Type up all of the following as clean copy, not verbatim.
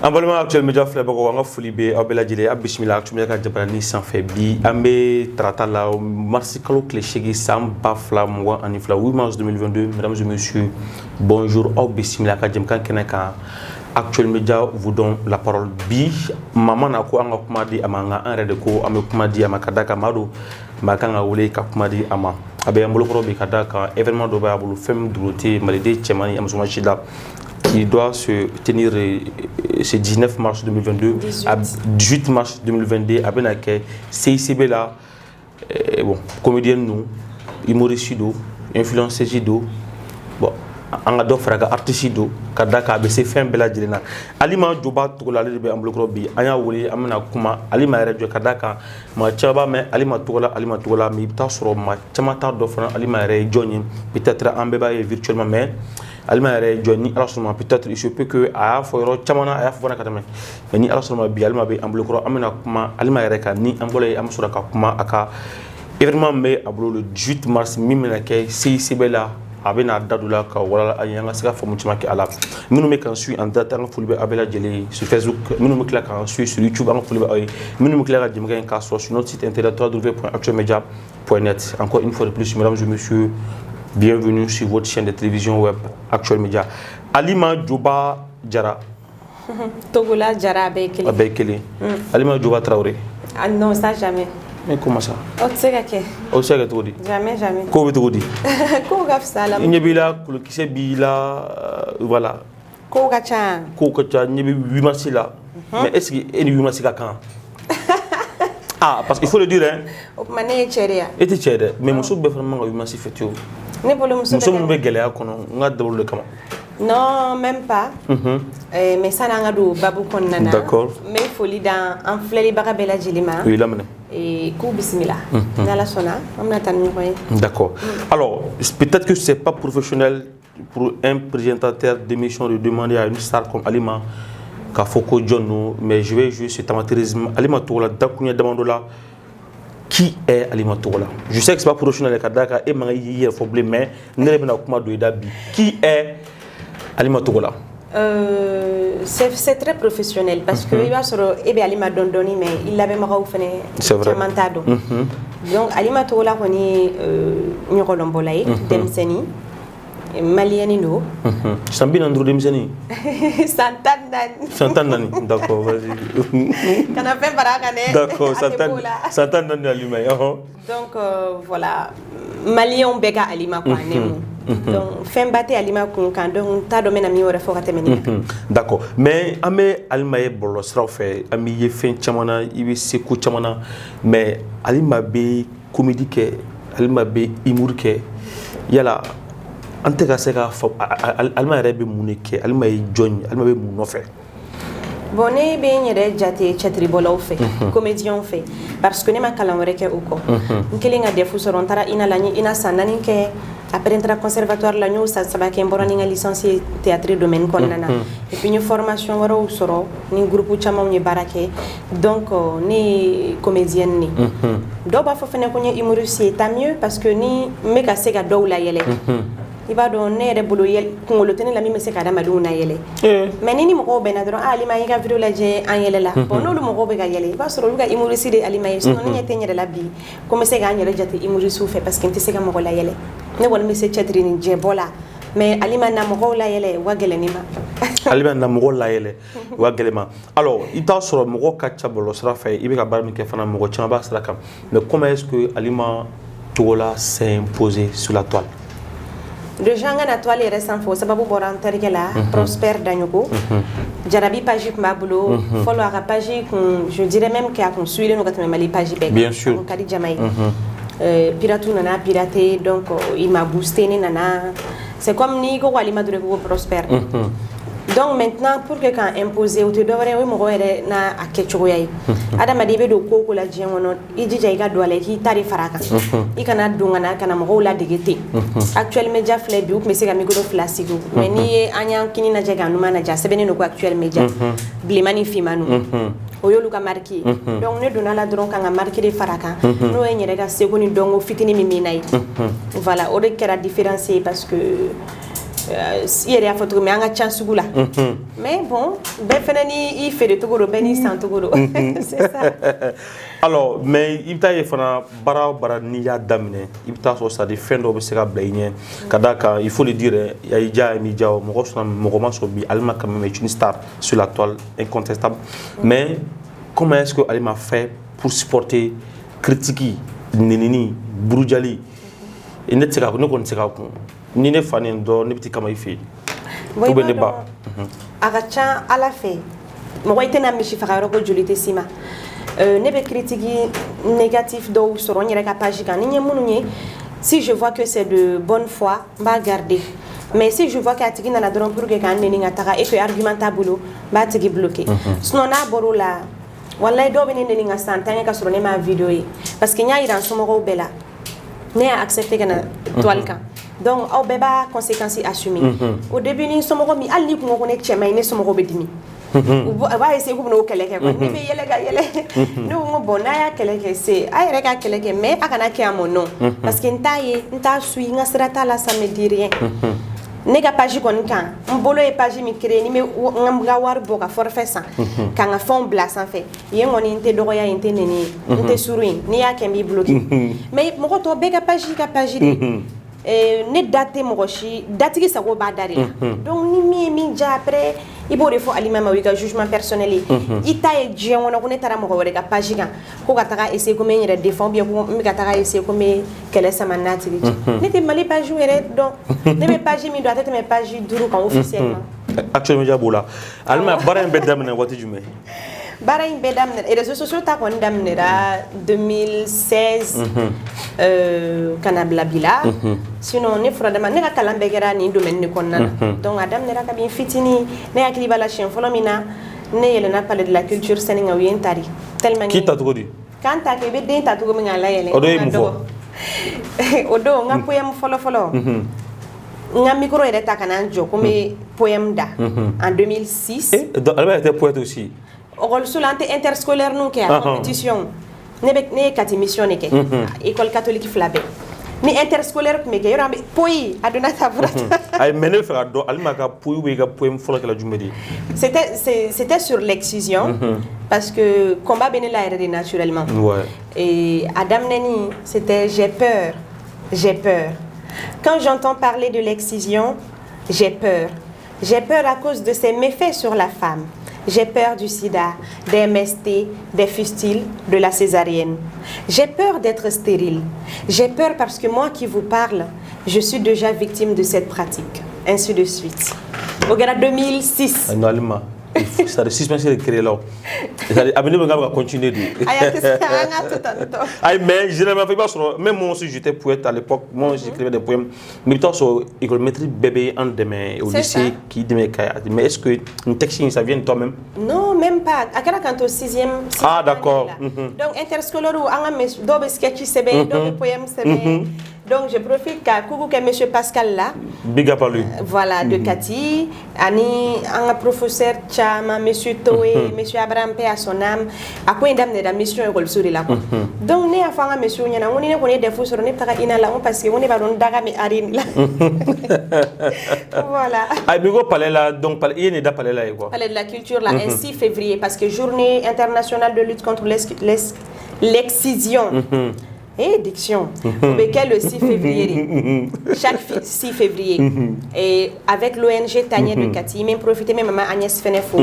An balima Actuel Media filɛbagaw, an ka foli bɛ aw bɛɛ lajɛlen. A bisimila Actuel Media ka jabarani sanfɛ. Bi an bɛ tarata la, marisi kalo tile 8, san 2022, 8 mars 2022. Mesdames et messieurs, bonjour, aw bisimila ka jɛmukan kɛnɛ kan. Actuel Media vous donne la parole. Bi maa ma na ko an ka kuma di a ma, nka an yɛrɛ de ko an bɛ kuma di a ma, ka da kan maa don maa kan ka wele ka kuma di a ma. A bɛ an bolokɔrɔ bi, ka da kan événement dɔ b'a bolo, fɛn min dogo tɛ maliden cɛman ni musoman si la, qui doit se tenir ce 19 mars 2022. 18. À 18 mars 2022, a bɛna kɛ CICB la. Bon, comédienne don, humoriste don, influenceuse don. Bon, an ka dɔ fara ka artiste don, ka da kan a bɛ se fɛn bɛɛ lajɛlen na. Alima Joba Togola, ale de bɛ an bolokɔrɔ bi. An y'a wele, an bɛna kuma Alima yɛrɛ jɔ, ka da kan maa caman b'a mɛn Alima Togola, Alima Togola, mais i bɛ taa sɔrɔ maa caman t'a dɔn fana Alima yɛrɛ ye jɔn ye. Peut-être an bɛɛ b'a ye virtuellement, mais Alima yɛrɛ ye jɔn, ni Ala sɔnna ma, peut-être il se peut que a y'a fɔ yɔrɔ caman na, a y'a fɔ fana ka tɛmɛ, mais ni Ala sɔnna ma, bi Alima bɛ an bolokɔrɔ, an bɛna kuma Alima yɛrɛ kan. Ni an bɔra yen, an bɛ sɔrɔ ka kuma a ka événement min bɛ a bolo le 18 mars, min bɛna kɛ CICB la. A bɛna da don la ka walala an ye, an ka se ka faamu caman kɛ a la. Minnu bɛ k'an suit en direct, an ka foli bɛ aw bɛɛ lajɛlen ye sur Facebook. Minnu bɛ tila k'an suit sur YouTube, an ka foli bɛ aw ye. Minnu bɛ tila ka jɛmukan in k'a sɔrɔ sur notre site internet www.actuelmedia.net. Encore une fois de plus, mesdames et messieurs, bienvenue sur votre chaîne de télévision web Actuel Media. Alima Joba Jara. Togola, Jara, a bɛɛ ye kelen. A bɛɛ ye kelen. Alima Joba Traoré. Ah non, ça jamais. Mais comment ça? O tɛ se ka kɛ. O bɛ se ka kɛ cogo di? Jamais, jamais. Kow bɛ cogo di? Kow ka fisa a la. I ɲɛ b'i la, kolokisɛ b'i la, voilà. Kow ka ca. Kow ka ca, ɲɛ bɛ 8 mars la. Mais est-ce que e ni 8 mars ka kan? Ah, parce qu'il faut le dire, hein. O tuma ne ye cɛ de ye wa? E tɛ cɛ ye dɛ, mais muso bɛɛ fana man ka 8 mars fêter o. Ne bolo muso Muso bɛ minnu kɛ bɛ gɛlɛya kɔnɔ, n ka dabali de kama. Non, même pas. Mais sani an ka don babu kɔnɔna na, n bɛ foli da an filɛlibaga bɛɛ lajɛlen ma. U y'i laminɛ. K'u bisimila. Ni Ala sɔnna, an bɛna taa ni ɲɔgɔn ye. D'accord. Alors, peut-être que c'est pas professionnel pour un présentateur d'émission de demander à une star comme Alima k'a fɔ ko jɔn don, mais je vais jouer cet amateurisme. Alima Togola, dakuɲɛ damadɔ la, qui est Alima Togola? Je sais que c'est pas professionnel, ka d'a kan e man kan k'i yɛrɛ fɔ bilen, mais ne yɛrɛ bɛna kuma don i da bi. Qui est Alima Togola? C'est très professionnel parce que i b'a sɔrɔ e bɛ Alima dɔn dɔɔni, mais i lamɛnbagaw fɛnɛ C'est vrai. caman t'a dɔn. Donc Alima Togola kɔni ye ɲɔgɔlɔnbɔla ye, denmisɛnnin maliyɛni don. San 45 denmisɛnnin? San 14. San 14, d'accord, vas-y. Kana fɛn fara a kan dɛ. D'accord, A san tɛ tan b'o la. san 14 Alima ye, ɔhɔn. Donc voilà, maliyɛnw bɛɛ ka Alima quoi, ne mu. Donc fɛnba tɛ Alima kun kan, donc n t'a dɔn n bɛna min wɛrɛ fɔ ka tɛmɛ nin kan. D'accord. Mais an bɛ Alima ye bɔlɔlɔsiraw fɛ, an bɛ ye fɛn caman na, i bɛ se ko caman na, mais Alima bɛ comédie kɛ, Alima bɛ humour kɛ. Yala an tɛ ka se k'a fɔ Alima yɛrɛ bɛ mun de kɛ? Alima ye jɔn ye? Alima bɛ mun nɔfɛ? Bon, ne bɛ n yɛrɛ jate cɛtiribɔlaw fɛ, comédien fɛ, parce que ne ma kalan wɛrɛ kɛ o kɔ. N kelen ka DEF sɔrɔ, n taara INA la, n ye INA san 4 kɛ. Après n taara conservatoire la, n y'o san 3 kɛ, n bɔra ni n ka licence ye théâtre domaine kɔnɔna na. Et puis n ye formation wɛrɛw sɔrɔ ni groupe camanw ye baara kɛ. Donc ne ye comédienne ne. Dɔw b'a fɔ fɛnɛ ko n ye humoriste ye, tant mieux, parce que ni n bɛ ka se ka dɔw layɛlɛ, i b'a dɔn ne yɛrɛ bolo kunkolo tɛ ne la min bɛ se ka adamadenw layɛlɛ. Mais ni mɔgɔw bɛnna dɔrɔn, ah Alima, i ka vidéo lajɛ, an yɛlɛla. Bon, n'olu mɔgɔw bɛ ka yɛlɛ, i b'a sɔrɔ olu ka humoriste de ye Alima ye. Sinon ne ɲɛ tɛ n yɛrɛ la bi ko n bɛ se k'an yɛrɛ jate humoriste fɛ, parce que n tɛ se ka mɔgɔ layɛlɛ. Ne kɔni bɛ se cɛtiri ni jɛbɔ la, mais Alima na mɔgɔw layɛlɛ, o ka gɛlɛn ne ma. Alima na mɔgɔw layɛlɛ, o ka gɛlɛn ma. Alors, i t'a sɔrɔ mɔgɔ ka ca bɔlɔlɔsira fɛ, i bɛ ka baara min kɛ fana, mɔgɔ caman b'a sira kan. Mais comment est-ce que Alima Togola s'est imposée sur la toile? Déjà n ka na toile yɛrɛ sanfɛ, o sababu bɔra n terikɛ la, Prosper Daɲogo. Jarabi page tun b'a bolo fɔlɔ, a ka page kun, je dirais même que a kun suilen don ka tɛmɛ Mali page bɛɛ kan. Bien sûr. A kun ka di jama ye. Pirate nana pirater, donc il m'a boosté, ne nana. C'est comme n'i ko ko Alima dɔrɔn, i ko ko Prosper. Donc maintenant, pour que k'an imposer, o tɛ dɔwɛrɛ ye, o ye mɔgɔ yɛrɛ n'a a kɛcogoya ye. Adamaden, i bɛ don ko o ko la diɲɛ kɔnɔ, i jija i ka don a la, i k'i ta de fara a kan. I kana don ka na mɔgɔw ladege ten. Actuel Media filɛ bi, u tun bɛ se ka micro fila sigi o, mais n'i ye an y'an kini lajɛ k'an numan lajɛ, a sɛbɛnnen don ko Actuel Media, bilenman ni finman ninnu, o y'olu ka marque ye. Donc ne donna la dɔrɔn ka n ka marque de fara a kan, n'o ye n yɛrɛ ka seko ni dɔnko fitinin min bɛ n na ye. Voilà, o de kɛra différence ye, parce que I yɛrɛ y'a fɔ cogo min, an ka ca sugu la, mais bon, bɛɛ fɛnɛ ni i feere cogo don, bɛɛ n'i san cogo don, c'est ça. Alors, mais i bɛ taa ye fana, baara o baara n'i y'a daminɛ, i bɛ taa sɔrɔ, c'est à dire, fɛn dɔw bɛ se ka bila i ɲɛ ka d'a kan, il faut le dire, a y'i diya, a m'i diya o, mɔgɔ sɔnna, mɔgɔ ma sɔn, bi Alima quand même est une star sur la toile, incontestable. Mais comment est-ce que Alima fait pour supporter critique, nenini, burujali? Ne tɛ se ka, ne kɔni tɛ se ka kun ni ne fa nin dɔn, ne bɛ t'i kama i fɛ yen. Bon, ou bien ne ba. A ka ca Ala fɛ, mɔgɔ i tɛna misi faga yɔrɔ ko joli tɛ s'i ma. Ne bɛ critique négatif dɔw sɔrɔ n yɛrɛ ka page kan. Ni n ye minnu ye, si je vois que c'est de bonne foi, n b'a garder, mais si je vois que a tigi nana dɔrɔn pour que k'an neni ka taga et que argument t'a bolo, n b'a tigi bloquer. Sinon n'a bɔr'o la, walayi, dɔw bɛ ne neni ka san 10 kɛ ka sɔrɔ ne m'a vidéo ye, parce que n y'a yira n somɔgɔw bɛɛ la, ne y'a accepté ka na toile kan, donc aw bɛɛ b'a conséquence assumer. Au début, ni somɔgɔ min, hali ni kun ko ko ne cɛ man ɲi, ne somɔgɔw bɛ dimi, u b'a essayer k'u bɛn'o kɛlɛ kɛ quoi. Ne bɛ yɛlɛ ka yɛlɛ, ne ko n ko bon, n'a y'a kɛlɛ kɛ, c'est a yɛrɛ ka kɛlɛ kɛ, mais a kana kɛ à mon nom, parce que n t'a ye, n t'a suit, n ka sira t'a la, ça me dit rien. Ne ka page kɔni kan, n bolo ye page min créé, ni n bɛ n ka wari bɔ ka forfait san ka n ka fɛnw bila sanfɛ, yen kɔni n tɛ dɔgɔya yen, n tɛ nɛni ye, n tɛ suru yen. N'i y'a kɛ, n b'i bloqué. Mais mɔgɔ tɔ bɛɛ ka page, ka page de, ne da tɛ mɔgɔ si datigi sago b'a da de la. Donc ni min ye min diya, après i b'o de fɔ Alima ma, o y'i ka jugement personnel ye. I ta ye diɲɛ kɔnɔ ko ne taara mɔgɔ wɛrɛ ka page kan ko ka taga essayer ko n bɛ n yɛrɛ défend, ou bien ko n bɛ ka taga essayer ko n bɛ kɛlɛ sama n'a tigi cɛ. Ne tɛ Mali page yɛrɛ dɔn, ne bɛ page min dɔn, a tɛ tɛmɛ page 5 kan officiellement. Actuel Media b'o la. Alima, baara in bɛɛ daminɛ waati jumɛn? Baara in bɛɛ daminɛ, réseaux sociaux ta kɔni daminɛra 2016 ka na bila bi la. Sinon ne furadama, ne ka kalan bɛɛ kɛra nin domaine de kɔnɔna na. Donc a daminɛra kabini fitinin. Ne hakili b'a la, siɲɛ fɔlɔ min na ne yɛlɛnna Palais de la Culture scène kan, u ye n ta de tellement. K'i ta cogo di? K'an ta kɛ, i bɛ den ta cogo min k'a layɛlɛn. O don ye mun fɔ? O don, n ka poème fɔlɔ fɔlɔ, n ka micro yɛrɛ ta ka na n jɔ ko n bɛ poème da en 2006. Eh, donc Alima était poète aussi? École la, an tɛ interscolaire ninnu kɛ, a compétition, ne bɛ, ne ye Kati Mission de kɛ, école catholique fila bɛɛ. Ni interscolaire tun bɛ kɛ yɔrɔ, an bɛ poyi, a donna ta bɔra ta. Ayi, mais ne bɛ fɛ ka dɔn, Alima ka poyi ou bien i ka poème fɔlɔ kɛra jumɛn de ye? C'était sur l'excision, parce que combat bɛ ne la yɛrɛ de naturellement. Et a daminɛni, c'était: j'ai peur, j'ai peur. Quand j'entends parler de l'excision, j'ai peur. J'ai peur à cause de ses méfaits sur la femme. J'ai peur du sida, des MST, des fistules, de la césarienne. J'ai peur d'être stérile. J'ai peur parce que moi qui vous parle, je suis déjà victime de cette pratique. Ainsi de suite. O kɛra 2006. Non, Alima, c'est-à-dire suspense de créer là. C'est-à-dire a bɛ ne bɛ ka continuer de. Ayi, a tɛ se, an ka to tan tɔ. Ayi, mais généralement i b'a sɔrɔ, même moi aussi j'étais poète à l'époque, moi aussi j'écrivais des poèmes, mais i bɛ taa sɔrɔ école maître bɛɛ bɛ an dɛmɛ au C'est lycée ça. K'i dɛmɛ ka, mais est-ce que nin texte in, ça vient de toi-même? Non, même pas. A kɛra k'an to sixième. Ah, Sixième d'accord. année la. Donc interscolaire, an ka dɔw bɛ sketch sɛbɛn, dɔw bɛ poème sɛbɛn. Donc je profite ka coucou kɛ monsieur Pascal là. Big up à lui. Voilà, de Kati, ani an ka professeur caman, monsieur Toé, monsieur Abraham, paix à son âme. A ko in daminɛra mission école de la quoi. Donc ne y'a fɔ an ka monsieur ɲɛna, n ko ni ne kɔni ye DEF sɔrɔ, ne bɛ taga INA la, n ko parce que n ko ne b'a dɔn n daga bɛ arène la. Voilà. Ayi, mais ko palais la, donc palais i ye nin da palais la ye quoi. Palais de la Culture là, un 6 février, parce que journée internationale de lutte contre l'excision. Et diction. O bɛ kɛ le 6 février de. Chaque 6 février. Et avec l'ONG Tanier de Kati, n bɛ profiter n bɛ maman Agnès fɛnɛ fo.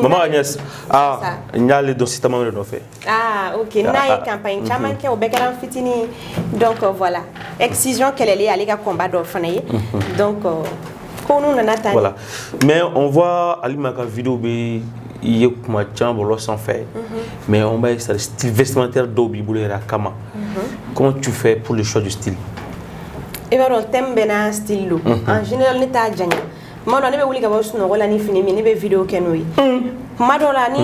Maman Agnès, ah, n y'ale dɔn Sitama de nɔfɛ. Ah, ok. N'a ye campagne caman kɛ, o bɛɛ kɛra n fitinin. Donc voilà. Excision kɛlɛli ale ka combat dɔ fana ye. Donc ko n'u nana tan. Voilà. Mais on voit Alima ka vidéo bɛ i ye kuma caman bɔlɔlɔ sanfɛ. Mais on va c'est style vestimentaire dɔw b'i bolo yɛrɛ a kama. Comment tu fais pour le choix du style? I b'a dɔn, thème bɛɛ n'a style don. En général, ne t'a janya. Tuma dɔ ne bɛ wuli ka bɔ sunɔgɔ la ni fini min, ne bɛ vidéo kɛ n'o ye. Tuma dɔ la, ni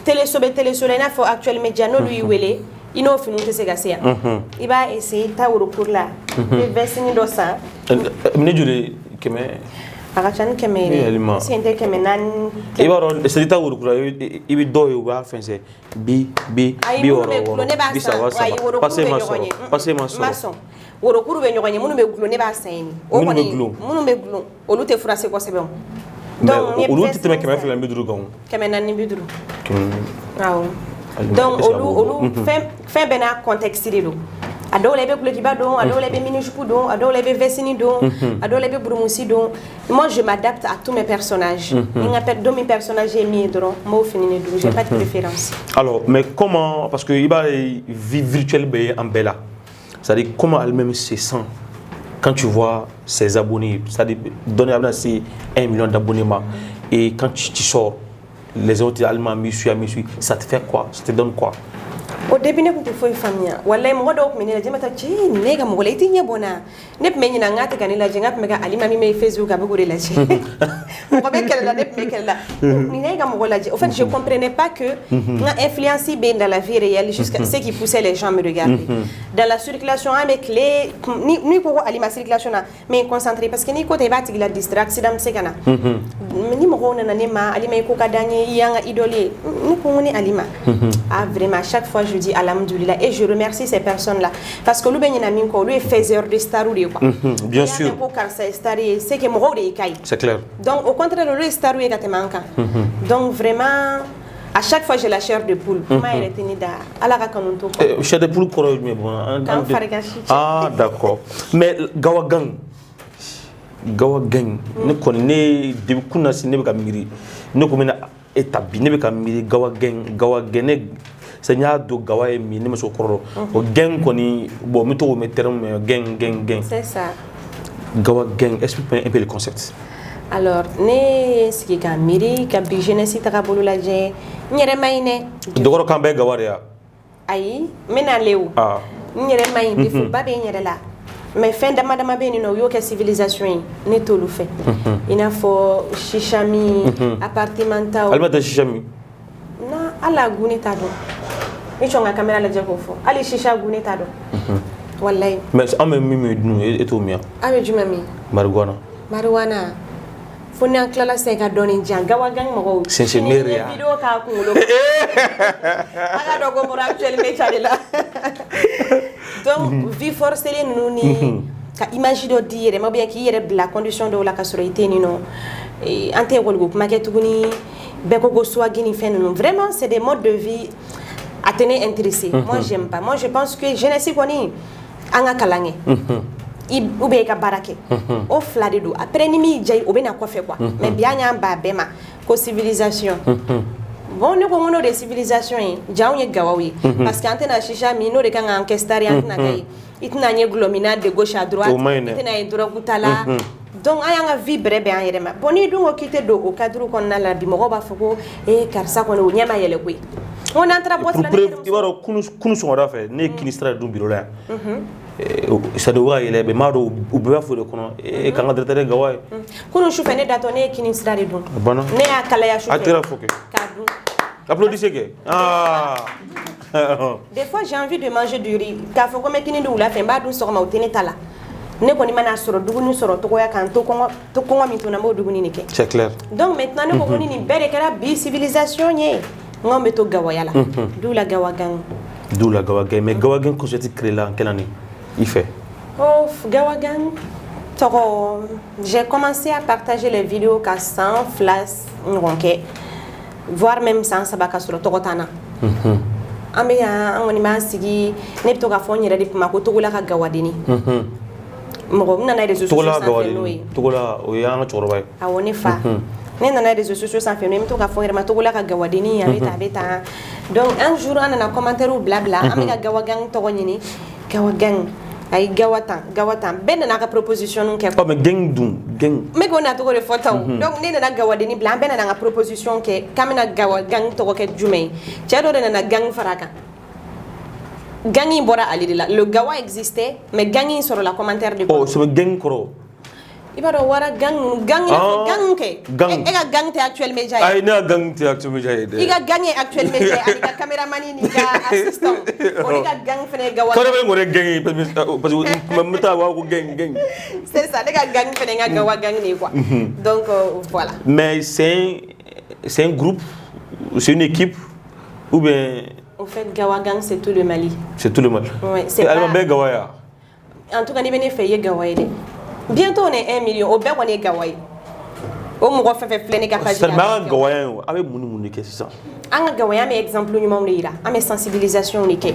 téléso bɛ téléso la, i n'a fɔ Actuel Media, n'olu y'i wele, i n'o finiw tɛ se ka se yan. I b'a essayer, taa worokuru la, i bɛ veste dɔ san. Ne joli kɛmɛ? A ka ca ni 100 yɛrɛ. Est-ce que n tɛ 400? I b'a dɔn, c'est ta worokura, i bɛ dɔw ye, u b'a fɛnsɛ bi bi 60, 60, 30, passe ma sɔrɔ, passe ma sɔrɔ. Worokuru bɛ ɲɔgɔn ye, minnu bɛ gulon, ne b'a san yen. O kɔni, minnu bɛ gulon, olu tɛ furase kosɛbɛ o. Donc olu tɛ tɛmɛ 250 kan o. 450. Awɔ. Donc olu fɛn bɛɛ n'a contexte de don. A dɔw la, i bɛ gulokiba don, a dɔw la, i bɛ mini jupe don, a dɔw la, i bɛ veste don, a dɔw la, i bɛ burumusi don. Moi, je m'adapte à tous mes personnages. Ni n ka don min personnage ye min ye dɔrɔn, n b'o fini de don. J'ai pas de préférence. Alors, mais comment, parce que i b'a ye, vie virtuelle bɛ an bɛɛ la, c'est-à-dire comment elle-même se sent quand tu vois ses abonnés, c'est-à-dire donner à c'est 1 million d'abonnés et quand tu sors, les autres allemands mi suit, mi suit, ça te fait quoi? Ça te donne quoi? Au début, ne tun tɛ foyi faamuya. Walayi, mɔgɔ dɔw tun bɛ ne lajɛ, ma taa cɛ ne ka mɔgɔ la, i t'i ɲɛ bɔ n na. Ne tun bɛ ɲinɛ n k'a tɛ ka ne lajɛ, n ka tun bɛ ka Alima min bɛ Facebook, a bɛ k'o de lajɛ. Mɔgɔ bɛ kɛlɛ la, ne tun bɛ kɛlɛ la, nin ne ka mɔgɔ lajɛ. Au fait, je comprenais pas que n ka influence bɛ dans la vie réelle, jusqu'à ce qui poussait les gens à me regarder dans la circulation. An bɛ tile ni ko ko Alima circulation na, mais concentré, parce que n'i ko ten, i b'a tigi la distrait, accident bɛ se ka na. Ni mɔgɔw nana ne ma: «Alima, i ko ka d'an ye, i y'an ka idole ye.» Ne ko n ko ne Alima, ah vraiment, à chaque fois je dis alhamdoulilah et je remercie ces personnes là parce que olu bɛ ɲinɛ min kɔ, olu ye faiseur de star de ye quoi. Bien sûr. Ko karisa ye star ye, c'est que mɔgɔw de y'i ka ye. C'est clair. Donc au contraire, olu ye star ye ka tɛmɛ an kan. Donc vraiment, à chaque fois j'ai la chair de poule. Kuma yɛrɛ tɛ ne da, Ala ka kanu to kɔ. Chair de poule kɔrɔ ye jumɛn ye bamanan? K'an fari ka si. Ah d'accord, mais Gawa Gang, Gawa Gang, ne kɔni, ne depuis kunna ne bɛ ka miiri, ne ko bɛna e ta bi, ne bɛ ka miiri Gawa Gang, Gawa Gang. Ne c'est n y'a don Gawa ye min, ne ma se o kɔrɔ dɔn. O gang kɔni, bon, n bɛ to k'o mɛn terme, mais gang, gang, gang. C'est ça. Gawa Gang, explique un peu le concept. Alors, ne ye sigi ka miiri ka bi jeunesse tagabolo lajɛ, n yɛrɛ ma ɲi dɛ. Dɔgɔrɔ kan bɛɛ Gawa de ya? Ayi, n bɛ na lewu. N yɛrɛ ma ɲi, défaut ba bɛ n yɛrɛ la, mais fɛn dama dama bɛ yen nɔ, u y'o kɛ civilisation ye, ne t'olu fɛ, i n'a fɔ chicha min, appartement taw. Alima tɛ chicha min? Non, hali a goût ne t'a dɔn. I sɔn ka caméra lajɛ k'o fɔ, hali chicha goût ne t'a dɔn, walayi. Mais an bɛ min min dun, e t'o min wa? A bɛ jumɛn min? Marijuana. Marijuana, fo n'an tilala sisan, i ka dɔɔni di yan. Gawa Gang mɔgɔw. Sɛnsɛn ya vidéo k'a kunkolo, a ka dɔn ko mɔrɔ actuel bɛ ca de la. Donc vie forcée ninnu ni ka image dɔ di i yɛrɛ ma, ou bien k'i yɛrɛ bila condition dɔw la ka sɔrɔ i tɛ yen nɔ, an tɛ école ko kuma kɛ tuguni, bɛɛ ko ko swag ni fɛn ninnu, vraiment c'est des modes de vie a tɛ ne intéressé. Moi, j'aime pas. Moi, je pense que jeunesse kɔni, an ka kalan kɛ ou bien i ka baara kɛ, o fila de don. Après, ni min diya, o bɛ na kɔfɛ quoi. Mais bi, an y'an ba bɛɛ ma ko civilisation. Bon, ne ko n ko n'o de ye civilisation ye, ja anw ye gawaw ye, parce que an tɛna chicha min, n'o de kan k'an kɛ star ye, an tɛna kɛ ye. I tɛna ye gulɔmina de gauche à droite, i tɛna ye drogue ta la. Donc an y'an ka vie bɛrɛ bɛn an yɛrɛ ma. Bon, n'i dun ko k'i tɛ don o cadre kɔnɔna la, bi mɔgɔw b'a fɔ ko ee, karisa kɔni, o ɲɛ ma yɛlɛ koyi. N ko n'an taara boîte la. I b'a dɔn, kunu sɔgɔmada fɛ, ne ye kini sira dun bureau la yan, c'est à dire u bɛ ka yɛlɛ, mais n b'a dɔn u bɛɛ b'a fɔ de kɔnɔ e k'an ka directeur ye Gawa ye. Kunun sufɛ, ne datɔ, ne ye kini sira de dun. A banna. Ne y'a kalaya sufɛ. A tɛgɛrɛ fɔ kɛ. K'a dun. Applaudissez kɛ, ah. Des fois, j'ai envie de manger du riz, k'a fɔ ko n bɛ kini dun wula fɛ, n b'a dun sɔgɔma, o tɛ ne ta la. Ne kɔni mana sɔrɔ dumuni sɔrɔ togoya kan, to kɔngɔ, to kɔngɔ min to n na, n b'o dumuni de kɛ. C'est clair. Donc maintenant, ne ko ko ni nin bɛɛ de kɛra bi civilisation ye, n k'anw bɛ to gawaya la, d'où la Gawa Gang. D'où la Gawa Gang. Mais Gawa Gang concept créé la en quelle année i fɛ? Oh, Gawa Gang tɔgɔ, j'ai commencé à partager les vidéos ka san 2 ɲɔgɔn kɛ, voire même san 3, ka sɔrɔ tɔgɔ t'an na. An bɛ yan, an kɔni b'an sigi, ne bɛ to k'a fɔ n yɛrɛ de kuma ko Togola ka gawadenni. Mɔgɔ n nana réseaux sociaux sanfɛ n'o ye. Togola, o ye an ka cɛkɔrɔba ye. Awɔ, ne fa. Ne nana réseaux sociaux sanfɛ n'o ye, n bɛ to k'a fɔ n yɛrɛ ma Togola ka gawadenni, a bɛ tan, a bɛ tan. Donc un jour, an nana commentaire bila bila, an bɛ ka Gawa Gang tɔgɔ ɲini, Gawa Gang, ayi, Gawa tan, Gawa tan, bɛɛ nana ka proposition kɛ. Ɔ, mais gang dun, gang? N bɛ k'o nacogo de fɔ tan o. Donc ne nana gawadenni bila, an bɛɛ nana an ka proposition kɛ k'an bɛna Gawa Gang tɔgɔ kɛ jumɛn ye. Cɛ dɔ de nana gang fara a kan, gang in bɔra ale de la. Le Gawa existait, mais gang in sɔrɔla commentaire de kɔnɔ. Ɔ, c'est gang kɔrɔ. I b'a dɔn, wara gang ninnu, gang i n'a fɔ gang kɛ. Gang. E ka gang tɛ Actuel Media ye? Ayi, ne ka gang tɛ Actuel Media ye dɛ. I ka gang ye Actuel Media ye, ani ka caméraman n'i ka assistant. O ne ka gang fɛnɛ ye Gawa. Kɔrɔ bɛ n kɔrɔ gang ye, parce que kuma n bɛ taa, a b'a fɔ ko gang gang. C'est ça, ne ka gang fɛnɛ n ka Gawa gang de ye quoi. Donc voilà. Mais c'est un groupe, c'est une équipe ou bien? Au fait, Gawa gang, c'est tout le Mali. C'est tout le Mali? Ouais, c'est Alima pas bɛɛ Gawa ya? En tout cas, n'i bɛ ne fɛ, i ye Gawa ye dɛ. Bientôt on est 1 million, o bɛɛ kɔni ye Gawa ye. O mɔgɔ fɛn fɛn filɛ ne ka page C'est kan, mais an ka Gawaya in, a bɛ mun ni mun de kɛ sisan? An ka Gawaya, an bɛ exemple ɲumanw de yira, an bɛ sensibilisation de kɛ,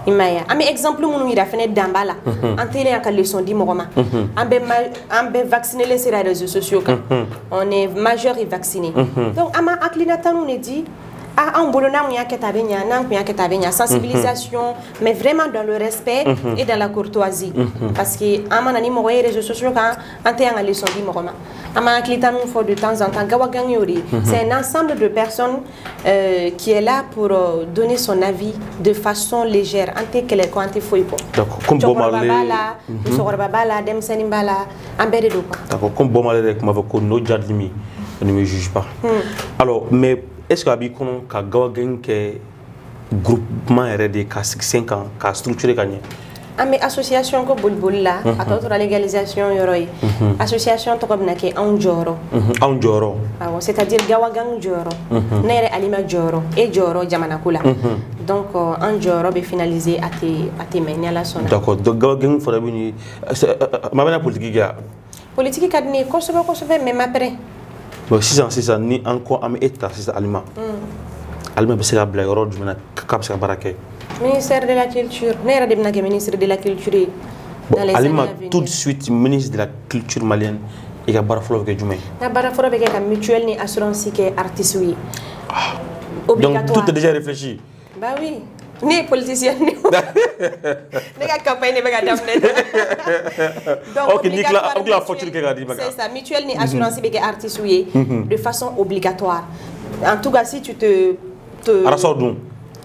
i m'a ye? An bɛ exemple minnu yira fɛnɛ, dan b'a la. An telen ka leçon di mɔgɔ ma. An bɛɛ vacciné sera réseaux sociaux kan, on est majeur et vacciné. Donc an b'an hakilinataninw de di. Ah, anw bolo, n'an kun y'a kɛ tan, a bɛ ɲa, n'an kun y'a kɛ tan, a bɛ ɲa. Sensibilisation, mais vraiment dans le respect et dans la courtoisie, parce que an mana ni mɔgɔ ye réseaux sociaux kan, an tɛ yan ka leçon di mɔgɔ ma. An b'an hakilitaninw fɔ de temps en temps. Gawa gang y'o de ye. C'est un ensemble de personnes qui est là pour donner son avis de façon légère. An tɛ kɛlɛ kɔ, an tɛ foyi kɔ. D'accord, comme Bob Cɛkɔrɔba Marley. b'a la, musokɔrɔba b'a la, denmisɛnnin b'a la, an bɛɛ de don quoi. D'accord, comme Bob Marley yɛrɛ tun b'a fɔ ko "no judge me, ne me juge pas". Alors, mais est-ce que a b'i kɔnɔ ka Gawa gang kɛ groupement yɛrɛ de, ka sigi sen kan, ka structurer ka ɲɛ? An bɛ association ko boliboli la, a tɔ tora légalisation yɔrɔ ye. Association tɔgɔ bɛna kɛ Anw Jɔyɔrɔ. Anw Jɔyɔrɔ. Awɔ, c'est à dire Gawa gang jɔyɔrɔ, ne yɛrɛ Alima jɔyɔrɔ, e jɔyɔrɔ jamana ko la. Donc an jɔyɔrɔ bɛ finaliser, a tɛ mɛn, ni Ala sɔnna. D'accord, donc Gawa gang fana bɛ nin maa bɛna politique kɛ wa? Politique ka di ne ye kosɛbɛ kosɛbɛ, mais ma prêt. Bon, sisan sisan, ni an ko an bɛ e ta sisan, Alima, Alima bɛ se ka bila yɔrɔ jumɛn na k'a bɛ se ka baara kɛ? Ministère de la culture, ne yɛrɛ de bɛna kɛ ministre de la culture ye Bon, dans les Alima, années à venir. tout de suite ministre de la culture malienne, i ka baara fɔlɔ bɛ kɛ jumɛn ye? N ka baara fɔlɔ bɛ kɛ ka mutuelle ni assurance kɛ artistes ye. Donc Obligatoire. tout est déjà réfléchi. Bah oui. Ne ye politicien de ye. Ne ka campagne de bɛ ka daminɛ. Donc, Ok, ni tila- obligatoire, aw tila mutuelle- facture kɛ k'a d'i ma. C'est ça, mutuelle ni assurance bɛ kɛ artistes ye de façon obligatoire. En tout cas, si tu te Arasaw dun?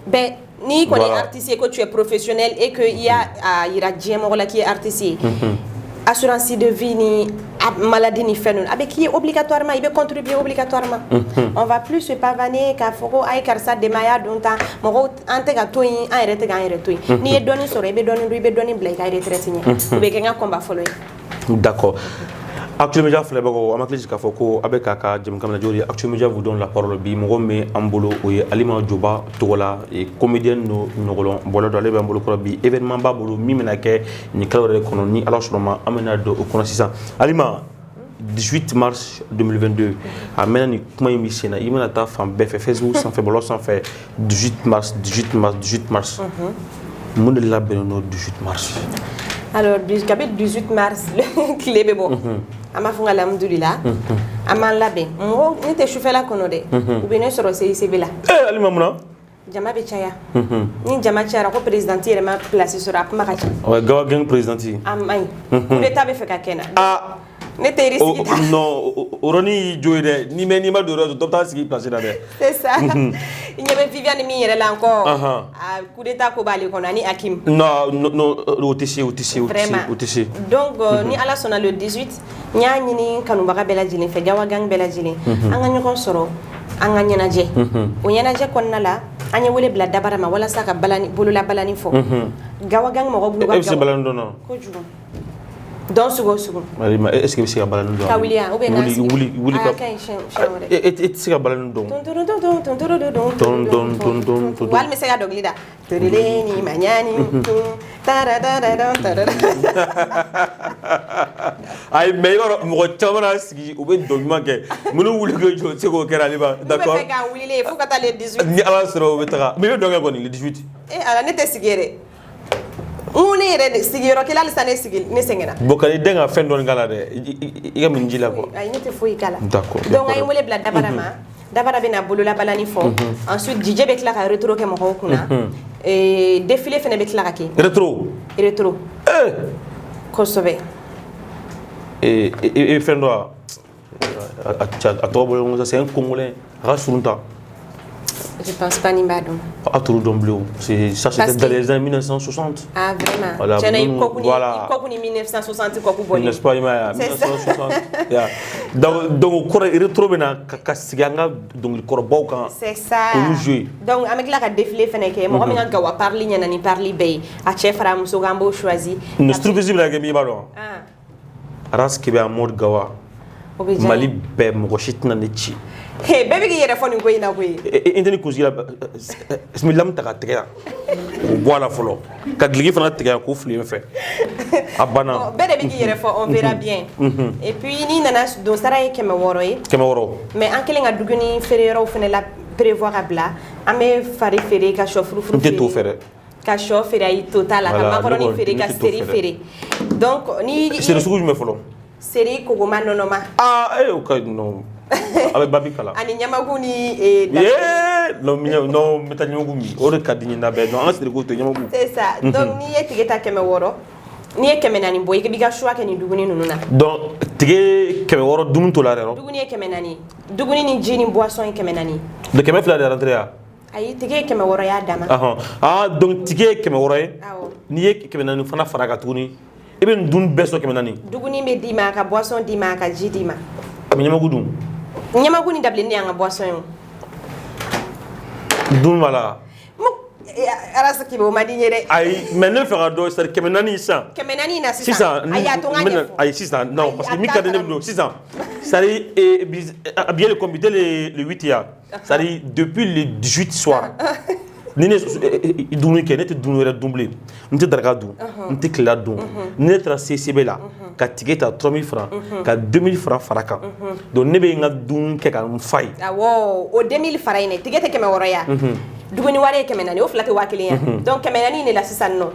Ben, n'i kɔni ye Voilà. artiste ye, ko tu es professionnel et que i y'a a yira diɲɛ mɔgɔ la k'i ye artiste ye, assurance de vie ni maladie ni fɛn ninnu, a bɛ k'i ye obligatoirement, i bɛ contribuer obligatoirement. On va plus se pavaner k'a fɔ ko a ye karisa dɛmɛ, a y'a don tan. Mɔgɔw, an tɛ ka to yen, an yɛrɛ tɛ k'an yɛrɛ to yen. N'i ye dɔɔni sɔrɔ, i bɛ dɔɔni dun, i bɛ dɔɔni bila i ka retraite ɲɛ. O bɛ kɛ n ka combat fɔlɔ ye. D'accord. Actuel Media filɛbagaw, an ma hakili jigin k'a fɔ ko a bɛ k'a ka jɛmukan lajɛ, o de ye Actuel Media vous donne la parole. Bi, mɔgɔ min bɛ an bolo, o ye Alima Joba tɔgɔ la, comédienne don, ɲɔgɔlɔn bɔla don. Ale bɛ an bolo kɔrɔ bi. Événement b'a bolo min bɛna kɛ nin kalo yɛrɛ kɔnɔ, ni Ala sɔnna ma, an bɛna don o kɔnɔ sisan. Alima, 18 mars 2022, a mɛnna nin kuma in bɛ sen na, i bɛna taa fan bɛɛ fɛ, Facebook sanfɛ, bɔlɔlɔ sanfɛ, 18 mars, 18 mars, 18 mars. Mun de labɛnnen don 18 mars? Alors, kabi 18 mars tile bɛ bɔ, an b'a fɔ n ka alhamdulila, an b'an labɛn. Mɔgɔw, ne tɛ sufɛla kɔnɔ dɛ, u bɛ ne sɔrɔ CICB la. Eh, Alima, mun na? Jama bɛ caya. Ni jama cayara, ko présidente yɛrɛ ma place sɔrɔ, a kuma ka ca. Ouais, Gawa gang présidente. A man ɲi, coup d'état bɛ fɛ ka kɛ n na. Ah. Ne tɛ risque ta. Non, o yɔrɔnin y'i jo ye dɛ. N'i mɛ n'i ma don yɔrɔ dɔ bɛ taa sigi place la dɛ. C'est ça, i ɲɛ bɛ Viviane min yɛrɛ la encore, a coup d'état ko b'ale kɔnɔ, ani Hakim. Non, non, non, o tɛ se, o tɛ se, o tɛ se. Vraiment. O tɛ se. Donc ni Ala sɔnna, le 18, n y'a ɲini kanubaga bɛɛ lajɛlen fɛ, Gawa gang bɛɛ lajɛlen, an ka ɲɔgɔn sɔrɔ, an ka ɲɛnajɛ. O ɲɛnajɛ kɔnɔna la, an ye wele bila Dabara ma walasa ka balani, bolola balani fɔ. Gawa gang mɔgɔ b'u E ka bɛ se gawa balani dɔn na? Kojugu, dɔn sugu o sugu. Alima, est ce que e bɛ se ka balani dɔn? Ka wuli yan ou bien k'an Wuli, sigi? wuli, wuli ka. A ka ɲi, siɲɛ wɛrɛ. E tɛ se ka balani dɔn? Ton Ton, ton, ton, ton, ton. Wali bɛ se ka dɔnkili da. Toreleni maɲani tun taradadadɔn tarada. Ayi, mais i b'a dɔn, mɔgɔ caman n'a sigi, u bɛ dɔn ɲuman kɛ. Minnu wuli k'u jɔ, u tɛ se k'o kɛ, Alima. N'u bɛ D'accord. fɛ k'a wulilen fo ka taa le 18. Ni Ala sɔrɔ, u bɛ taga. Mais i bɛ dɔn kɛ kɔni le 18. Eh Ala, ne tɛ sigi yɛrɛ. N ko ne yɛrɛ de sigiyɔrɔ kelen, halisa ne sigi, ne sɛgɛnna. Bon, ka n'i den ka fɛn dɔɔni k'a la dɛ. I ka min ji la quoi. Ayi, ne tɛ foyi k'a la. D'accord. Donc an ye wele bila Dabara ma. Dabara bɛna bolola balani fɔ. Ensuite, DJ bɛ tila ka rétro kɛ mɔgɔw kunna. Défilé fɛnɛ bɛ tila ka kɛ. Rétro? Rétro. Eh. Kosɛbɛ. E fɛn dɔ a tɔgɔ bɔlen kɔ, c'est un Congolais, a ka surun ta. Je pense pas ni b'a dɔn. A t'olu dɔn bilen o. C'est ça, c'était dans les années 1960. Ah, vraiment? Voilà. Tiɲɛna, i kɔkun ni voilà. i kɔkun ni 1960 kɔkun bɔlen. N'est-ce pas, i m'a ye? C'est ça. 1960. Yeah. Donc o kɔrɔ rétro bɛ na ka sigi an ka dɔnkilikɔrɔbaw kan. C'est ça. K'olu jouer. Donc an bɛ tila ka défilé fɛnɛ kɛ. Mɔgɔ min ka gawa parili ɲɛna ni parili bɛɛ ye, a cɛ fara a muso kan, an b'o choisi. Nin surprise bɛna kɛ min, i b'a dɔn? Ah. Ras Kebe en mode gawa. O bɛ diya. Mali bɛɛ, mɔgɔ si tɛna ne ci. He, bɛɛ bɛ k'i yɛrɛ fɔ nin ko in na koyi. N tɛ ni kunsigi la lamu ta ka tigɛ yan k'o bɔ a la fɔlɔ, ka gileki fana tigɛ yan k'o fili n fɛ, a banna. Bɛɛ de bɛ k'i yɛrɛ fɔ, on verra bien. Et puis n'i nana don, sara ye 600 ye. 600. Mais an kɛlen ka dumuni feere yɔrɔw fana la prévoir ka bila, an bɛ fari feere, ka sɔ furufuru N tɛ to fɛ dɛ. Ka sɔ feere, ayi, to t'a la, ka makɔrɔni feere, ka seri feere. Donc ni Seri sugu jumɛn fɔlɔ? Seri kogoma, nɔnɔma. Aa, e o ka non, a bɛ babi kala. Ani ɲamaku ni Yee, non, non, n bɛ taa ɲamaku min, o de ka di n ye n'a bɛɛ. Non, an ka seri ko to ɲamaku. C'est ça. Donc n'i ye tige ta 600, n'i ye 400 bɔ, i b'i ka choix kɛ nin dumuni ninnu na. Donc tige 600, dumuni t'o la yɛrɛ? Dumuni ye 400, dumuni ni ji ni boisson ye 400. Donc 200 de rentrée ya? Ayi, tige ye 600 y'a dama. Ahɔn, ah, donc tige ye 600 ye. Awɔ. N'i ye 400 fana fara kan tuguni, i bɛ nin dumuni bɛɛ sɔrɔ 400. Dumuni bɛ d'i ma, ka boisson d'i ma, ka ji d'i ma. Mais ɲamaku dun? Ɲamaku ni dabilenni y'an ka boisson ye o. Dun b'a la. Ras Kebe, o man di n ye dɛ. Ayi, mais ne fɛ ka dɔn, c'est à dire 400 sisan. 400 in na sisan. Sisan. Ayi, a to n ka ɲɛfɔ. Ayi, sisan non, parce que min ka di ne bolo sisan, c'est à dire bi le comité le 8 ya, c'est à dire depuis le 18 soir, ni ne dumuni kɛ, ne tɛ dumuni wɛrɛ dun bilen, n tɛ daraka dun, n tɛ tilela dun. Ni ne taara CCB la ka ticket ta 3000 francs, ka 2000 francs fara kan, donc ne bɛ n ka dumuni kɛ ka n fa ye. Awɔ, o 2000 fara in dɛ, ticket tɛ 600 ya, dumuni wari ye 400, o fila tɛ 1000 ya. Donc 400 in de la sisan nɔ,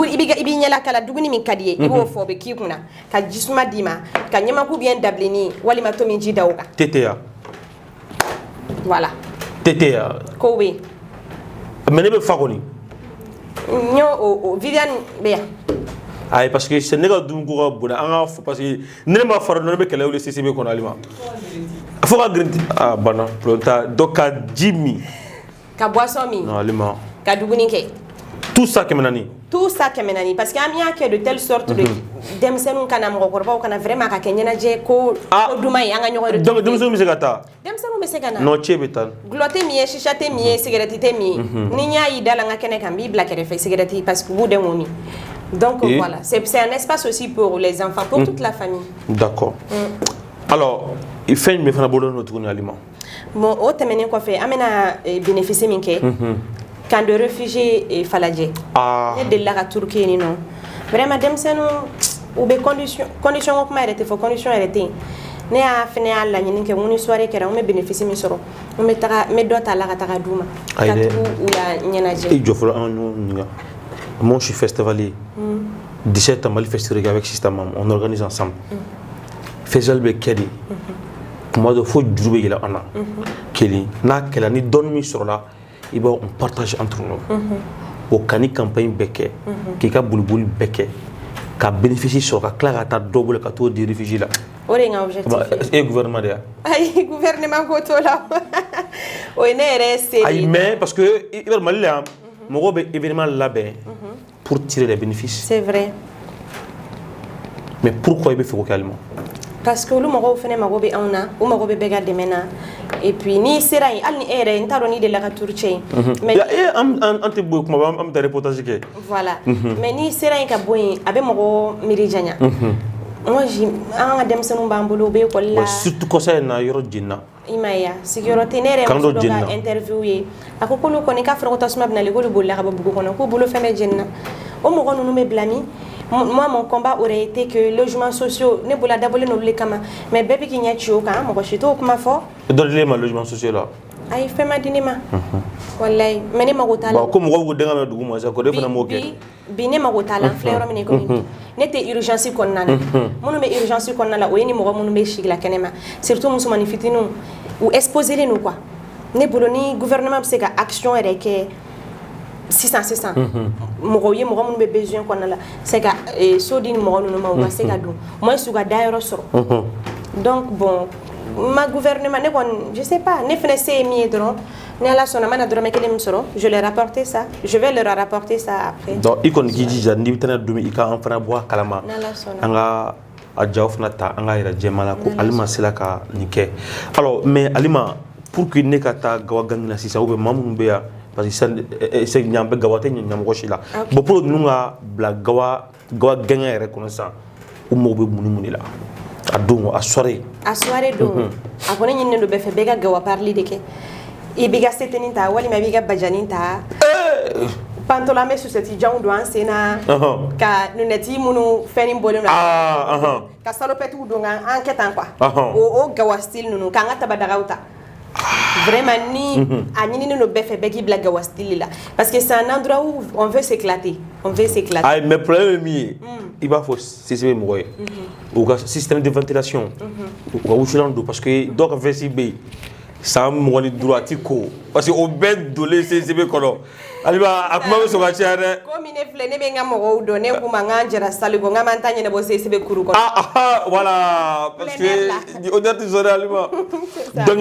i b'i ɲɛla kala, dumuni min ka di ye, i b'o fɔ, o bɛ k'i kunna, ka jisuma d'i ma, ka ɲamaku bien dabilenni walima tomi ji da o kan. Tete ya? Voilà. Tete ya? Kow bɛ yen. Mais ne bɛ fa kɔni. N y'o o Viviane bɛ yan. Ayi, parce que c'est ne ka dumuni ko ka bon, an ka fɔ, parce que ni ne ma fara dɔrɔn, ne bɛ kɛlɛ wuli CCB kɔnɔ alima fo ka girin. Ah, banna, problème t'a. Donc ka ji min. Ka boisson min. Non, alima. Ka dumuni kɛ. Tout ça 400? Tout ça 400, parce que an y'a kɛ de telle sorte de denmisɛnninw kana, mɔgɔkɔrɔbaw kana, vraiment ka kɛ ɲɛnajɛ ko ko duman ye, an ka ɲɔgɔn. Donc denmisɛnninw bɛ se ka taa? Denmisɛnninw bɛ se ka na. Non, cɛ bɛ taa. Gulɔ tɛ min ye, chicha tɛ min ye, cigarette tɛ min ye. Ni n y'a y'i da la n ka kɛnɛ kan, n b'i bila kɛrɛfɛ, cigarette, parce que u b'u den k'o min. Donc voilà, c'est un espace aussi pour les enfants, pour toute la famille. D'accord. Alors fɛn jumɛn fana bɔlen don tuguni, Alima? Bon, o tɛmɛnen kɔfɛ, an bɛna bénéfice min kɛ, camp de réfugiés Falajɛ. Ah. Ne delila ka tour kɛ yen nɔ. Vraiment, denmisɛnninw u bɛ condition ko kuma yɛrɛ tɛ fɔ, condition yɛrɛ tɛ yen. Ne y'a fɛnɛ y'a laɲini kɛ, n ko ni soirée kɛra, n bɛ bénéfice min sɔrɔ, n bɛ taga, n bɛ dɔ ta la ka taga d'u ma, ka tugu u la ɲɛnajɛ. I jɔ fɔlɔ, an ka ɲɔgɔn ɲininka. Moi, je suis festivalier. 17 ans, Mali Festival avec Système, on organise ensemble. Festival bɛ kɛ de. Kuma dɔ fo juru bɛ yɛlɛ an na. Kelen n'a kɛla, ni dɔɔni min sɔrɔla, i b'a on partage entre nous. O ka ni campagne bɛɛ kɛ, k'i ka boliboli bɛɛ kɛ, ka bénéfice sɔrɔ, ka tila ka taa dɔ bolo ka t'o di réfugié la. O de ye n ka objectif ye. E ye gouvernement de ye? Ayi, gouvernement ko t'o la, o ye ne yɛrɛ se de Ayi, ye. Mais parce que i b'a dɔn, Mali la yan, mɔgɔw bɛ événement labɛn pour tirer les bénéfices. C'est vrai. Mais pourquoi i bɛ fɛ k'o kɛ, Alima? Parce que olu mɔgɔw fɛnɛ mago bɛ anw na, u mago bɛ bɛɛ ka dɛmɛ na. Et puis n'i sera yen, hali ni e yɛrɛ, n t'a dɔn n'i delila ka tour cɛ yen, mais An tɛ bɔ yen kuma bɛɛ, an bɛ taa reportage kɛ. Voilà, mais n'i sera yen ka bɔ yen, a bɛ mɔgɔ miiri janya. Moi, an ka denmisɛnninw b'an bolo, u bɛ école la. Surtout kɔsa in na, yɔrɔ jenina. I m'a ye wa, sigiyɔrɔ tɛ. Ne yɛrɛ Kan muso dɔ dɔ jenina. ka interview ye, a ko k'olu kɔni k'a fɔra ko tasuma bɛna k'olu bolila ka bɔ bugu kɔnɔ, k'u bolo fɛn bɛɛ jenina. O mɔgɔ ninnu bɛ bila min? Moi, mon combat aurait été que logements sociaux, ne bolo a dabɔlen n'olu de kama, mais bɛɛ bɛ k'i ɲɛ ci o kan, mɔgɔ si t'o kuma fɔ. Dɔ dilen ma logement social la? Ayi, fɛn ma di ne ma walayi, mais ne mago t'a la. Bon, ko mɔgɔw b'u den ka minɛ dugu ma sa, ko de fana m'o kɛ. Bi ne mago t'a la. N filɛ yɔrɔ min na i komi bi, ne tɛ urgence kɔnɔna na. Minnu bɛ urgence kɔnɔna la, o ye ni mɔgɔ minnu bɛ sigi la kɛnɛma, surtout musomanin fitininw, u exposé len don quoi. Ne bolo, ni gouvernement bɛ se ka action yɛrɛ kɛ sisan sisan, mɔgɔw ye, mɔgɔ minnu bɛ besoin kɔnɔna la, c'est ka so di ni mɔgɔ ninnu ma, u ka se ka don, au moins u ka dayɔrɔ sɔrɔ. Donc bon, Ma gouvernement ne kɔni, je sais pas, ne fɛnɛ se ye min ye dɔrɔn, ni Ala sɔnna, n mana dɔrɔmɛ kelen min sɔrɔ, je leur rapporter ça, je vais leur rapporter ça après. Donc i kɔni k'i jija, n'i bɛ taa n'a don, i ka an fana bɔ a kalama. N'Ala sɔnna. An ka a jaw fana ta, an k'a yira jɛma la ko Alima sera ka nin kɛ. Alors, mais Alima, pour que ne ka taa Gawa Gang na sisan, ou bien maa minnu bɛ yan, parce que sisan ɲan bɛ Gawa tɛ ɲɛ mɔgɔ si la. Bon, pour ninnu ka bila Gawa Gang yɛrɛ kɔnɔ sisan, u mago bɛ mun ni mun de la a don, a soirée? A soirée don, a kɔni ɲininen don bɛɛ fɛ, bɛɛ ka Gawa parili de kɛ. I b'i ka seteni ta walima i b'i ka bajani ta, pantalon, an bɛ chaussettes janw don an sen na, ka lunette minnu fɛnnin bɔlen don, ka salopette don, ka an kɛ tan quoi. O Gawa style ninnu, k'an ka tabadagaw ta. Vraiment, ni a ɲininen don bɛɛ fɛ, bɛɛ k'i bila Gawa style la, parce que c'est un endroit où on veut s'éclater, on veut s'éclater. Ayi, mais problème ye min ye, i b'a fɔ CCB mɔgɔ ye, u ka système de ventilation, u ka wusulan don, parce que dɔw ka veste bɛ yen san 25, a ti ko, parce que o bɛɛ donlen CCB kɔnɔ. Alima, a kuma bɛ sɔn ka caya dɛ. Komi ne filɛ, ne bɛ n ka mɔgɔw dɔn, ne k'u ma n k'an jɛra salle kɔ, n k'an b'an ta ɲɛnabɔ CCB kuru kɔnɔ. Ah ah, voilà, parce Plein air, là. que odeur tɛ sɔrɔ dɛ, Alima. Ça. Donc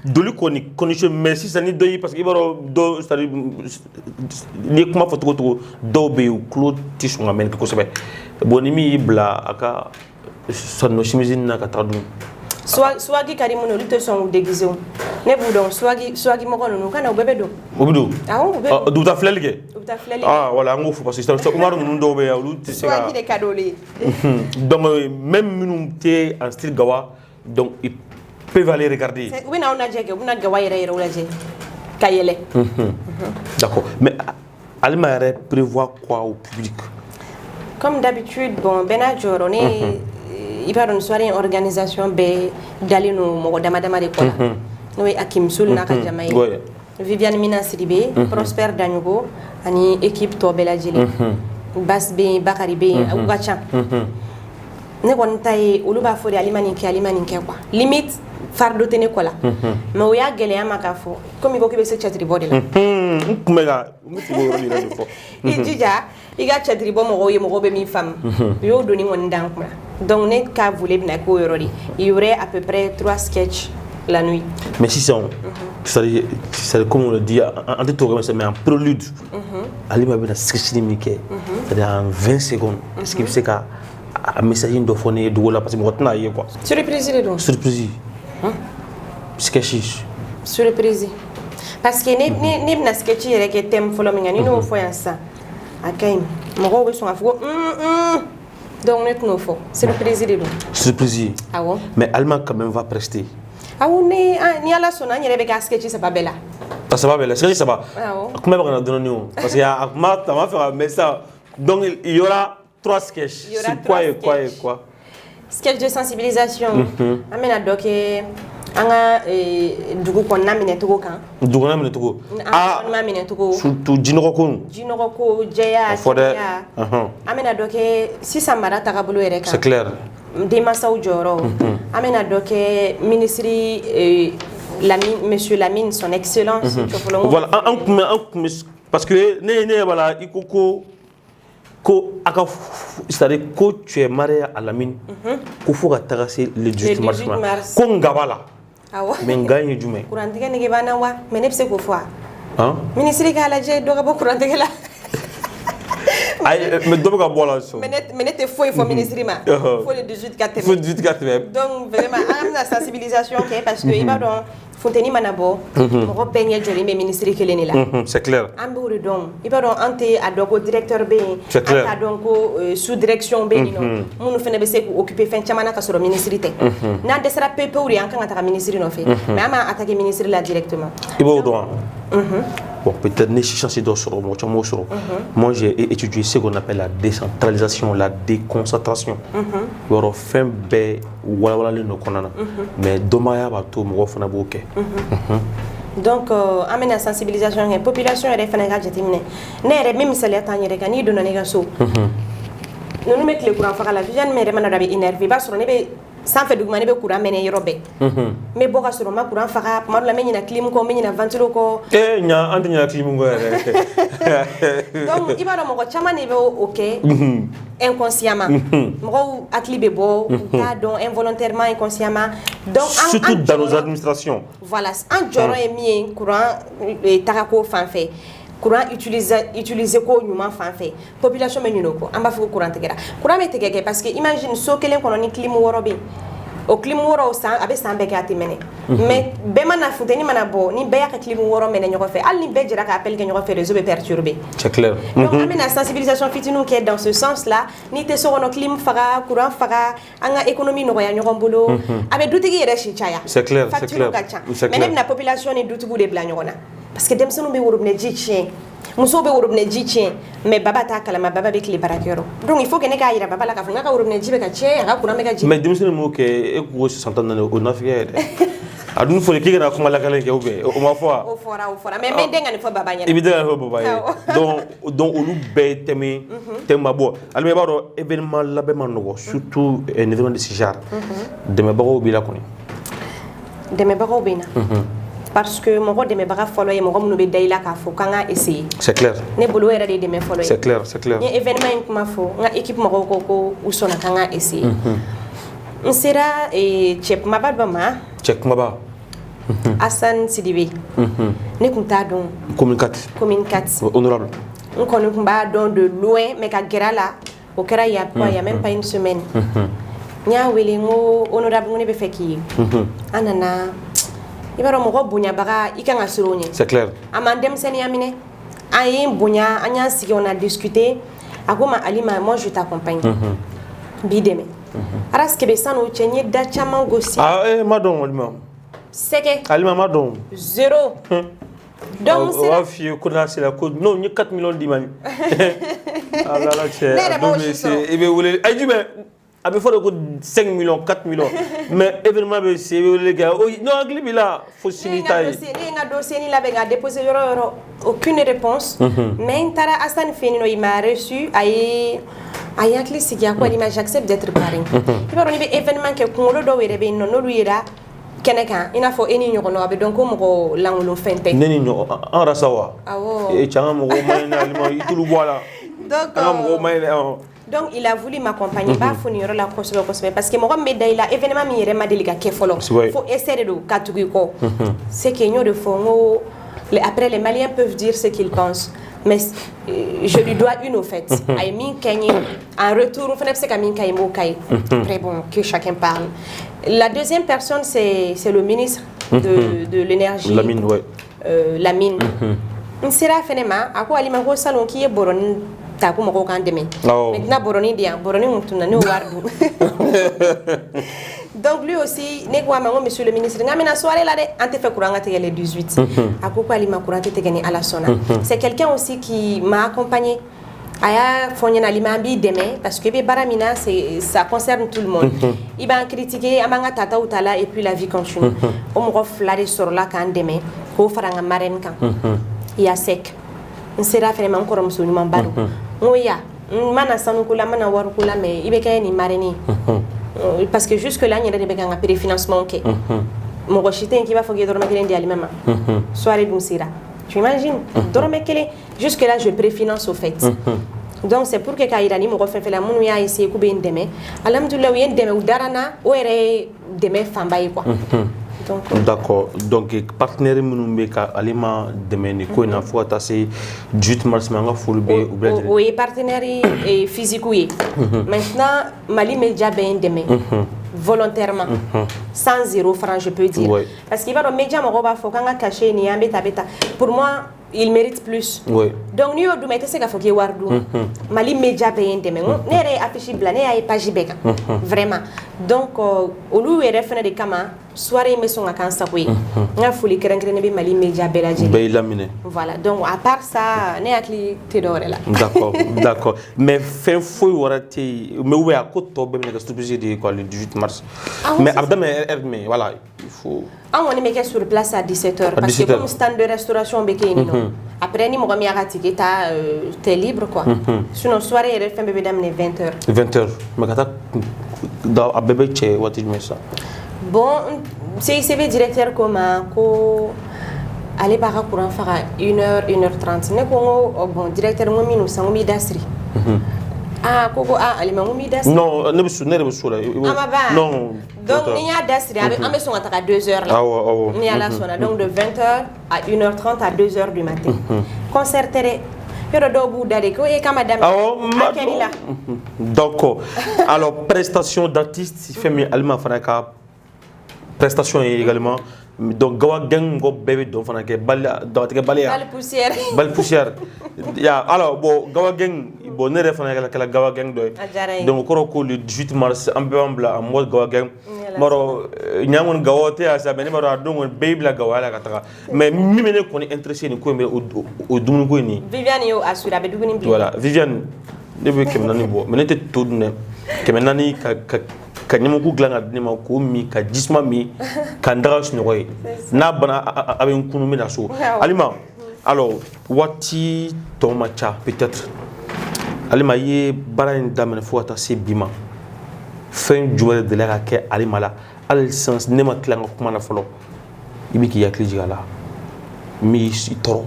doli kɔni condition, mais sisan ni dɔ ye, parce que i b'a dɔn dɔw, c'est à dire n'i ye kuma fɔ cogo o cogo, dɔw bɛ yen, u tulo tɛ sɔn ka mɛn kosɛbɛ. Bon, ni min y'i bila a ka sanu chemise na ka taga dun. Swag ka di minnu, olu tɛ sɔn k'u déguiser o. Ne b'u dɔn, swag mɔgɔ ninnu, u ka na, u bɛɛ bɛ don. O bɛ don. Awɔ, u bɛ Ah, don. u bɛ taa filɛli kɛ. U bɛ taa filɛli kɛ. Ah voilà, an k'o fɔ, parce que Umaru ninnu dɔw bɛ yen, olu tɛ se ka. Swag de ka d'olu ye. Donc même minnu tɛ en style Gawa, donc ils peuvent aller regarder. U bɛ n'aw lajɛ kɛ, u bɛna Gawa yɛrɛ yɛrɛ lajɛ ka yɛlɛ. D'accord, mais Alima yɛrɛ prévoit quoi au public? Comme d'habitude, bon, bɛɛ n'a jɔyɔrɔ. Ne, i b'a dɔn, soirée in organisation bɛɛ dalen don mɔgɔ dama dama de kɔ la, n'o ye Hakim Soul n'a ka jama ye, Viviane Mina Sidibe, Prosper Daɲogo ani équipe tɔ bɛɛ lajɛlen. Bas bɛ yen, Bakari bɛ yen, u ka ca. Ne kɔni ta ye, olu b'a fɔ de Alima nin kɛ, Alima nin kɛ quoi. Limite fardeau tɛ ne kɔ la, mais o y'a gɛlɛya ma k'a fɔ komi i ko k'i bɛ se cɛtiribɔ de la. N tun bɛ ka n bɛ fɛ k'o yɔrɔ yɛrɛ de fɔ. I jija i ka cɛtiri bɔ mɔgɔw ye, mɔgɔw bɛ min faamu, u y'o doni kɔni d'an kunna. Donc ne ka volet bɛna k'o yɔrɔ de, il y aurait à peu près trois sketchs la nuit. Mais sisan, c'est-à-dire comme on le dit, an tɛ tubabukan mɛn, mais en prélude, Alima bɛna sketch min kɛ, c'est-à-dire en 20 secondes, est-ce que i bɛ se ka a message dɔ fɔ ne ye dogo la, parce que mɔgɔ tɛna ye quoi. Surprise de don. Surprise, sketch. Surprise, parce que ne bɛna sketch yɛrɛ kɛ thème fɔlɔ min kan, ni n'o fɔ yan sisan, a ka ɲi, mɔgɔw bɛ sɔn k'a fɔ ko un un. Donc ne tɛn'o fɔ, surprise de don. Surprise. Awɔ. Mais Alima quand même va prester. Awɔ, ne ni Ala sɔnna, an yɛrɛ bɛ kɛ sketch saba bɛɛ la. A saba bɛɛ la, sketch saba. Awɔ. A kuma bɛ ka na dɔɔni o, parce que a kuma a ma fɛ ka, mais sisan, donc il y aura trois sketchs. Il y aura sur quoi trois et quoi et sketchs. quoi? Sketch de sensibilisation, an bɛna dɔ kɛ an ka dugu kɔnɔna minɛcogo kan. Dugu kɔnɔna minɛ cogo. An ka kɔnɔna minɛcogo. Surtout jinɔgɔ ko. Jinɔgɔ ko, jɛya, O fɔ dɛ. kɛnɛya. An bɛna dɔ kɛ sisan mara tagabolo yɛrɛ kan. C'est clair. Denmansaw jɔyɔrɔ. An bɛna dɔ kɛ ministre Lamine, monsieur Lamine, son excellence Cɔfɔlɔngo. Voilà, an kun bɛ parce que ne ɲɛ b'a la, i ko a ka, c'est à dire ko tu es marié à Lamine, ko fo ka taga se le 18 Le mars 18 ma. mars. Ko nga b'a la. Awɔ. Mais nga in ye jumɛn ye? Kurantigɛ nege b'an na wa, mais ne bɛ se k'o fɔ wa? Han? Ministre k'a lajɛ, dɔ ka bɔ kurantigɛ la. Ayi, mais dɔ bɛ ka bɔ a la sisan. Mais ne tɛ foyi fɔ ministre ma fo le 18 ka tɛmɛ. Fo 18 ka tɛmɛ. Donc vraiment, an bɛna sensibilisation kɛ, parce que i b'a dɔn, funteni mana bɔ, mɔgɔ bɛɛ ɲɛ jɔlen bɛ ministre kelen de la. C'est clair. An b'o de dɔn. I b'a dɔn, an tɛ a dɔn ko directeur bɛ yen. C'est clair. An t'a dɔn ko sous direction bɛ yen nɔ, minnu fana bɛ se k'u occuper fɛn caman na ka sɔrɔ ministre tɛ. N'an dɛsɛra pewu pewu de, an kan ka taga ministre nɔfɛ, mais an m'a attaquer ministre la directement. I b'o dɔn wa? Bon, peut-être ne chance dɔ sɔrɔ, mɔgɔ caman m'o sɔrɔ. Moi, j'ai étudié ce qu'on appelle la décentralisation, la déconcentration. Yɔrɔ fɛn bɛɛ walawalalen don kɔnɔna na, mais dɔnbagaya b'a to mɔgɔw fana b'o kɛ. Donc an bɛna sensibilisation kɛ, population yɛrɛ fana ka jateminɛ. Ne yɛrɛ n bɛ misaliya ta n yɛrɛ kan. N'i donna ne ka so, ninnu bɛ tile kuran faga la, Viviane yɛrɛ mana don, a bɛ énervé. I b'a sɔrɔ ne bɛ Sanfɛ duguma, ne bɛ courant mɛnɛ yɔrɔ bɛɛ. N bɛ bɔ ka sɔrɔ n ma courant faga. Tuma dɔ la, n bɛ ɲinɛ clim kɔ, n bɛ ɲinɛ ventilo kɔ. Eh, ɲa, an tɛ ɲinɛ clim kɔ yɛrɛ. Donc i b'a dɔn, mɔgɔ caman de bɛ o kɛ inconsciemment. Mɔgɔw hakili bɛ bɔ, u t'a dɔn, involontairement, inconsciemment. Donc an Surtout an dans nos jɔyɔrɔ administrations. Voilà, an jɔyɔrɔ ye min ye courant tagako fan fɛ, courant utiliser ko ɲuman fan fɛ, population bɛ ɲinɛ o kɔ. An b'a fɔ ko courant tigɛra. Courant bɛ tigɛ kɛ parce que imagine, so kelen kɔnɔ ni clim 6 bɛ yen, o clim 6 san, a bɛ san bɛɛ kɛ, a tɛ mɛnɛ. Mais bɛɛ mana funteni mana bɔ, ni bɛɛ y'a ka clim 6 mɛnɛ ɲɔgɔn fɛ, hali ni bɛɛ jɛra ka appel kɛ ɲɔgɔn fɛ, réseau bɛ perturber. C'est clair. Donc an bɛna sensibilisation fitininw kɛ dans ce sens là. N'i tɛ so kɔnɔ, clim faga, courant faga, an ka économie nɔgɔya ɲɔgɔn bolo. A bɛ dutigi yɛrɛ si caya. C'est clair, c'est Facture clair. ka ca. C'est Mais ne clair. bɛna population ni dutigiw de bila ɲɔgɔn na parce que denmisɛnninw bɛ worobinɛ ji tiɲɛ, musow bɛ worobinɛ ji tiɲɛ, mais baba t'a kalama, baba bɛ tile baarakɛyɔrɔ. Donc il faut que ne k'a yira baba la k'a fɔ n k'a ka worobinɛ ji bɛ ka tiɲɛ, a ka courant bɛ ka ji. Mais denmisɛnnin m'o kɛ, e ko san 14 o nafigiya yɛrɛ. A dun fɔra k'i kana kuma lakalen kɛ ou bien o ma fɔ wa? O fɔra, o fɔra, mais n bɛ n den ka nin fɔ baba ɲɛna. I bɛ den ka fɔ baba ye. Awɔ. Donc olu bɛɛ ye thème ba bɔ. Alima, i b'a dɔn, événement labɛn ma nɔgɔ, surtout un événement de ce genre. Dɛmɛbagaw b'i la kɔni? Dɛmɛbagaw bɛ na parce que mɔgɔ dɛmɛbaga fɔlɔ ye mɔgɔ minnu bɛ da i la k'a fɔ k'an ka essayer. C'est clair. Ne bolo, o yɛrɛ de ye dɛmɛ fɔlɔ ye. C'est clair, c'est clair. N ye événement in kuma fɔ, n ka équipe mɔgɔw ko ko u sɔnna k'an ka essayer. N sera cɛ kumaba dɔ ma. Cɛ kumaba. Assane Sidibé. Ne kun t'a dɔn. Commune 4. Commune 4. Honorable. N kɔni kun b'a dɔn de loin, mais ka gɛrɛ a la, o kɛra il y a quoi, il y a même pas une semaine. N y'a wele, n ko honorable, n ko ne bɛ fɛ k'i ye. An nana, i b'a dɔn, mɔgɔ bonyabaga, i kan ka siran o ɲɛ. C'est clair. A m'an denmisɛnninya minɛ, an ye n bonya, an y'an sigi, on a discuté. A ko ma: Alima, moi je t'accompagne, n b'i dɛmɛ. Aras Kebe, san'o cɛ, n ye da caman gosi. Ah, eh, ma dɔn Alima. Sɛgɛ. Alima, ma dɔn. Zéro. Donc n O sera b'a f'i ye ko n'a sera ko non, n ye 4 millions d'i ma. Ala la cɛ. Ne yɛrɛ a m'o don si bɛ se sɔrɔ. i bɛ wele ayi jumɛn, a bɛ fɔ de ko 5 millions, 4 millions, mais événement bɛ se, i bɛ wele kɛ o non, hakili b'i la fo Ne ye sini n ta ka ye. dossier, ne ye n ka dossier ni labɛn ka déposer yɔrɔ o yɔrɔ, aucune réponse. Mais n taara Assane fɛ yen nɔ, il m'a reçu, a ye hakili sigi, a ko: Alima, j'accepte d'être parrain. I b'a dɔn, n'i bɛ événement kɛ, kunkolo dɔw yɛrɛ bɛ yen nɔ, n'olu yera kɛnɛ kan, i n'a fɔ e ni ɲɔgɔnna, a bɛ dɔn ko mɔgɔ lankolon fɛn tɛ. Ne ni ɲɔgɔn an yɛrɛ sa wa? Awɔ. E cɛ, an ka mɔgɔw ma ɲi dɛ, Alima, i t'olu bɔ a la. Donc An ka mɔgɔw ma ɲi dɛ, ɔn. Donc il a voulu m'accompagner. N b'a fo nin yɔrɔ la kosɛbɛ kosɛbɛ parce que mɔgɔ min bɛ da i la, événement min yɛrɛ ma deli ka kɛ fɔlɔ, fo essai de don ka tugu i kɔ. C'est que n y'o de fɔ, n ko après, les Maliens peuvent dire ce qu'ils pensent, mais je lui dois une, au fait. A ye min kɛ n ye, en retour, n fana bɛ se ka min k'a ye, n b'o k'a ye. Après, bon, que chacun parle. La deuxième personne, c'est le ministre de l'énergie. Lamine, ouais. Lamine. N sera a fɛnɛ ma, a ko: Alima, ko salon k'i ye bɔrɔnin ta ko mɔgɔw k'an dɛmɛ. Awɔ. Maintenant bɔrɔnin di yan, bɔrɔnin kun tunna, ne y'o wari dun. Donc lui aussi, ne ko a ma, n ko monsieur le ministre, n k'an bɛna soirée la dɛ, an tɛ fɛ courant ka tigɛ le 18. A ko ko Alima, courant tɛ tigɛ ni Ala sɔnna. C'est quelqu'un aussi qui m'a accompagné. A y'a fɔ n ɲɛna: Alima, an b'i dɛmɛ parce que i bɛ baara min na, c'est ça concerne tout le monde. I b'an critiquer, an b'an ka tataw ta la et puis la vie continue. O mɔgɔ fila de sɔrɔla k'an dɛmɛ k'o fara n ka marraine kan. Ya sec, n sera fɛnɛ ma, n kɔrɔmuso ɲumanba don. N ko ya, n ma na sanuko la, n ma na wariko la, mais i bɛ kɛ nin marraine ye. Parce que jusque là, n yɛrɛ de bɛ ka n ka préfinancement kɛ. Mɔgɔ si tɛ yen k'i b'a fɔ k'i ye dɔrɔmɛ kelen di Alima ma. Soirée dun sera, tu imagines, dɔrɔmɛ kelen. Jusque là, je préfinance, au fait. Donc c'est pour que k'a yira ni mɔgɔ fɛn fɛn la minnu y'a essayer k'u bɛ n dɛmɛ, alhamdulilah, u ye n dɛmɛ, u dara n na, o yɛrɛ ye dɛmɛ fanba ye quoi. Donc D'accord. Donc partenaire minnu bɛ ka Alima dɛmɛ nin ko in na fo ka taa se 18 mars ma, an ka foli bɛ u bɛɛ lajɛlen. O ye partenaire physique ye. Maintenant, Mali Média bɛ n dɛmɛ volontairement, sans zéro franc, je peux dire. Parce que i b'a dɔn, média mɔgɔw b'a fɔ k'an ka cachet nin ye, an bɛ ta, bɛ ta. Pour moi, il mérite plus. Donc n'i y'o d'u ma, i tɛ se k'a fɔ k'i ye wari d'u ma. Mali Média bɛɛ ye n dɛmɛ. Ne yɛrɛ ye affiche bila, ne y'a ye page bɛɛ kan vraiment. Donc olu yɛrɛ fɛnɛ de kama soirée in bɛ sɔn ka k'an sago ye. N ka foli kɛrɛnkɛrɛnnen bɛ Mali Média bɛɛ lajɛlen. Bɛɛ y'i laminɛ. Voilà, donc à part ça, ne hakili tɛ dɔwɛrɛ la. D'accord, mais fɛn foyi wɛrɛ tɛ yen, mais ou bien a ko tɔ bɛɛ bɛna kɛ surprise de ye quoi, le 18 mars? Ah oui, Mais c'est a bɛ daminɛ heure jumɛn? Voilà, il faut An kɔni bɛ kɛ sur place à 17h À parce que 17 heures. comme stand de restauration bɛ kɛ yen nɔ. Après, ni mɔgɔ min y'a ka ticket ta, t'es libre quoi. Sinon soirée yɛrɛ fɛn bɛɛ bɛ daminɛ 20h. 20h, mais ka taa Da a bɛɛ bɛ cɛ waati jumɛn sisan? Bon, CICB directeur ko ma ko ale b'a ka courant faga 1h, 1h30. Ne ko n ko bon, directeur, n ko min san, n ko n b'i da siri. Ah, ko ah, Alima, n ko n b'i da siri. Non, ne bɛ so, ne yɛrɛ bɛ so la. A ma ban. Non. Donc ni n y'a da siri, a bɛ, an bɛ sɔn ka taga 2 heures la. Awɔ awɔ. Ni Ala sɔnna. Donc de 20h à 1h30 à 2h du matin. Concert tɛ dɛ. Yɔrɔ dɔw b'u da de ko e k'a ma daminɛ. Awɔ. A kɛr'i la. D'accord. Alors, prestation d'artiste, fɛn min Alima fana ka prestation ye également. Donc Gawa Gang mɔgɔ bɛɛ bɛ dɔn fana kɛ bali, donc a tɛ kɛ baliya. Bali poussière. Bali poussière. Ya, alors bon, Gawa Gang, bon, ne yɛrɛ fana kɛla Gawa Gang dɔ ye. A diyara n ye. Donc o kɔrɔ ko le 18 mars, an bɛɛ b'an bila en mode Gawa Gang. Ni Ala N b'a dɔn ɲan kɔni Gawa tɛ yan sa, mais ne b'a dɔn a don kɔni bɛɛ y'i bila Gawa la ka taga. Mais min bɛ ne kɔni intéressé nin ko in bɛ o dumuni ko in nin. Viviane y'o assuré, a bɛ dumuni bilen. Voilà, Viviane, ne bɛ 400 bɔ, mais ne tɛ to dun dɛ. 400 ka ɲamaku dilan ka di ne ma k'o min, ka jisuma min, ka n daga sunɔgɔ ye. N'a banna, a bɛ n kunu, n bɛ na so. Alima, alors waati tɔ ma ca peut-être. Alima, i ye baara in daminɛ fo ka taa se bi ma, fɛn jumɛn de delila ka kɛ Alima la hali sisan ne ma tila n ka kuma na fɔlɔ, i bɛ k'i hakili jigin a la, min y'i tɔɔrɔ?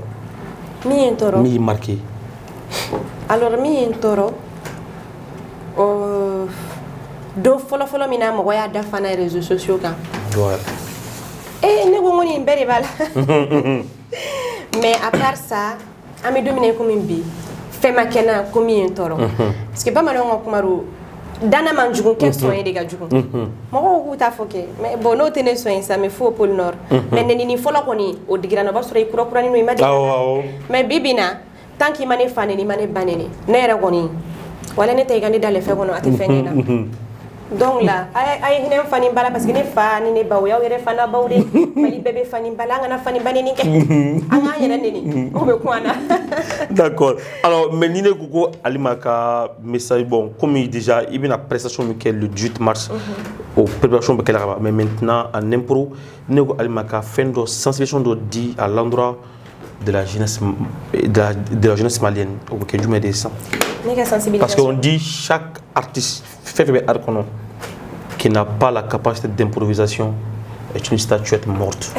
Min ye n tɔɔrɔ? Min y'i marqué? Alors, min ye n tɔɔrɔ, don fɔlɔfɔlɔ min na mɔgɔ y'a da fana réseaux sociaux kan, eh, ne ko n ko nin bɛɛ de b'a la. Mais à part ça, an bɛ don min na i komi bi, fɛn ma kɛ n na ko min ye n tɔɔrɔ, parce que bamananw ka kuma don, danna man jugu kɛ sɔn ye de ka jugu. Mɔgɔw k'u ta fɔ kɛ, mais bon, n'o tɛ ne sɔn ye sa, mais fo au pôle Nord. Mais nɛnini fɔlɔ kɔni, o digira n na, o b'a sɔrɔ i kura kuranin don, i ma deli. Mais bi bi in na, tant qu'i ma ne fa nɛni, i ma ne ba nɛni, ne yɛrɛ kɔni wala ne tɛ i ka ne dayɛlɛ fɛn kɔnɔ, a tɛ fɛn kɛ n na. Donc là, a ye hinɛ n fa ni ba la, parce que ne fa ni ne ba, o y'aw yɛrɛ fa n'a baw de. Mali bɛɛ bɛ fa ni ba la, an kana fa ni ba nɛni kɛ, an k'an yɛrɛ nɛni, o bɛ kun an na. D'accord. Alors, mais ni ne ko ko Alima ka message, bon, comme déjà i bɛna prestation min kɛ le 18 mars, o préparation bɛ kɛ la ka ban, mais maintenant en impro, ne ko Alima ka fɛn dɔ, sensibilisation dɔ di à l'endroit de la jeunesse malienne, o bɛ kɛ jumɛn de ye sisan? Ne ka sensibilisation? Parce qu'on dit chaque artiste, fɛn fɛn bɛ art kɔnɔ, qui n'a pas la capacité d'improvisation est une statuette morte.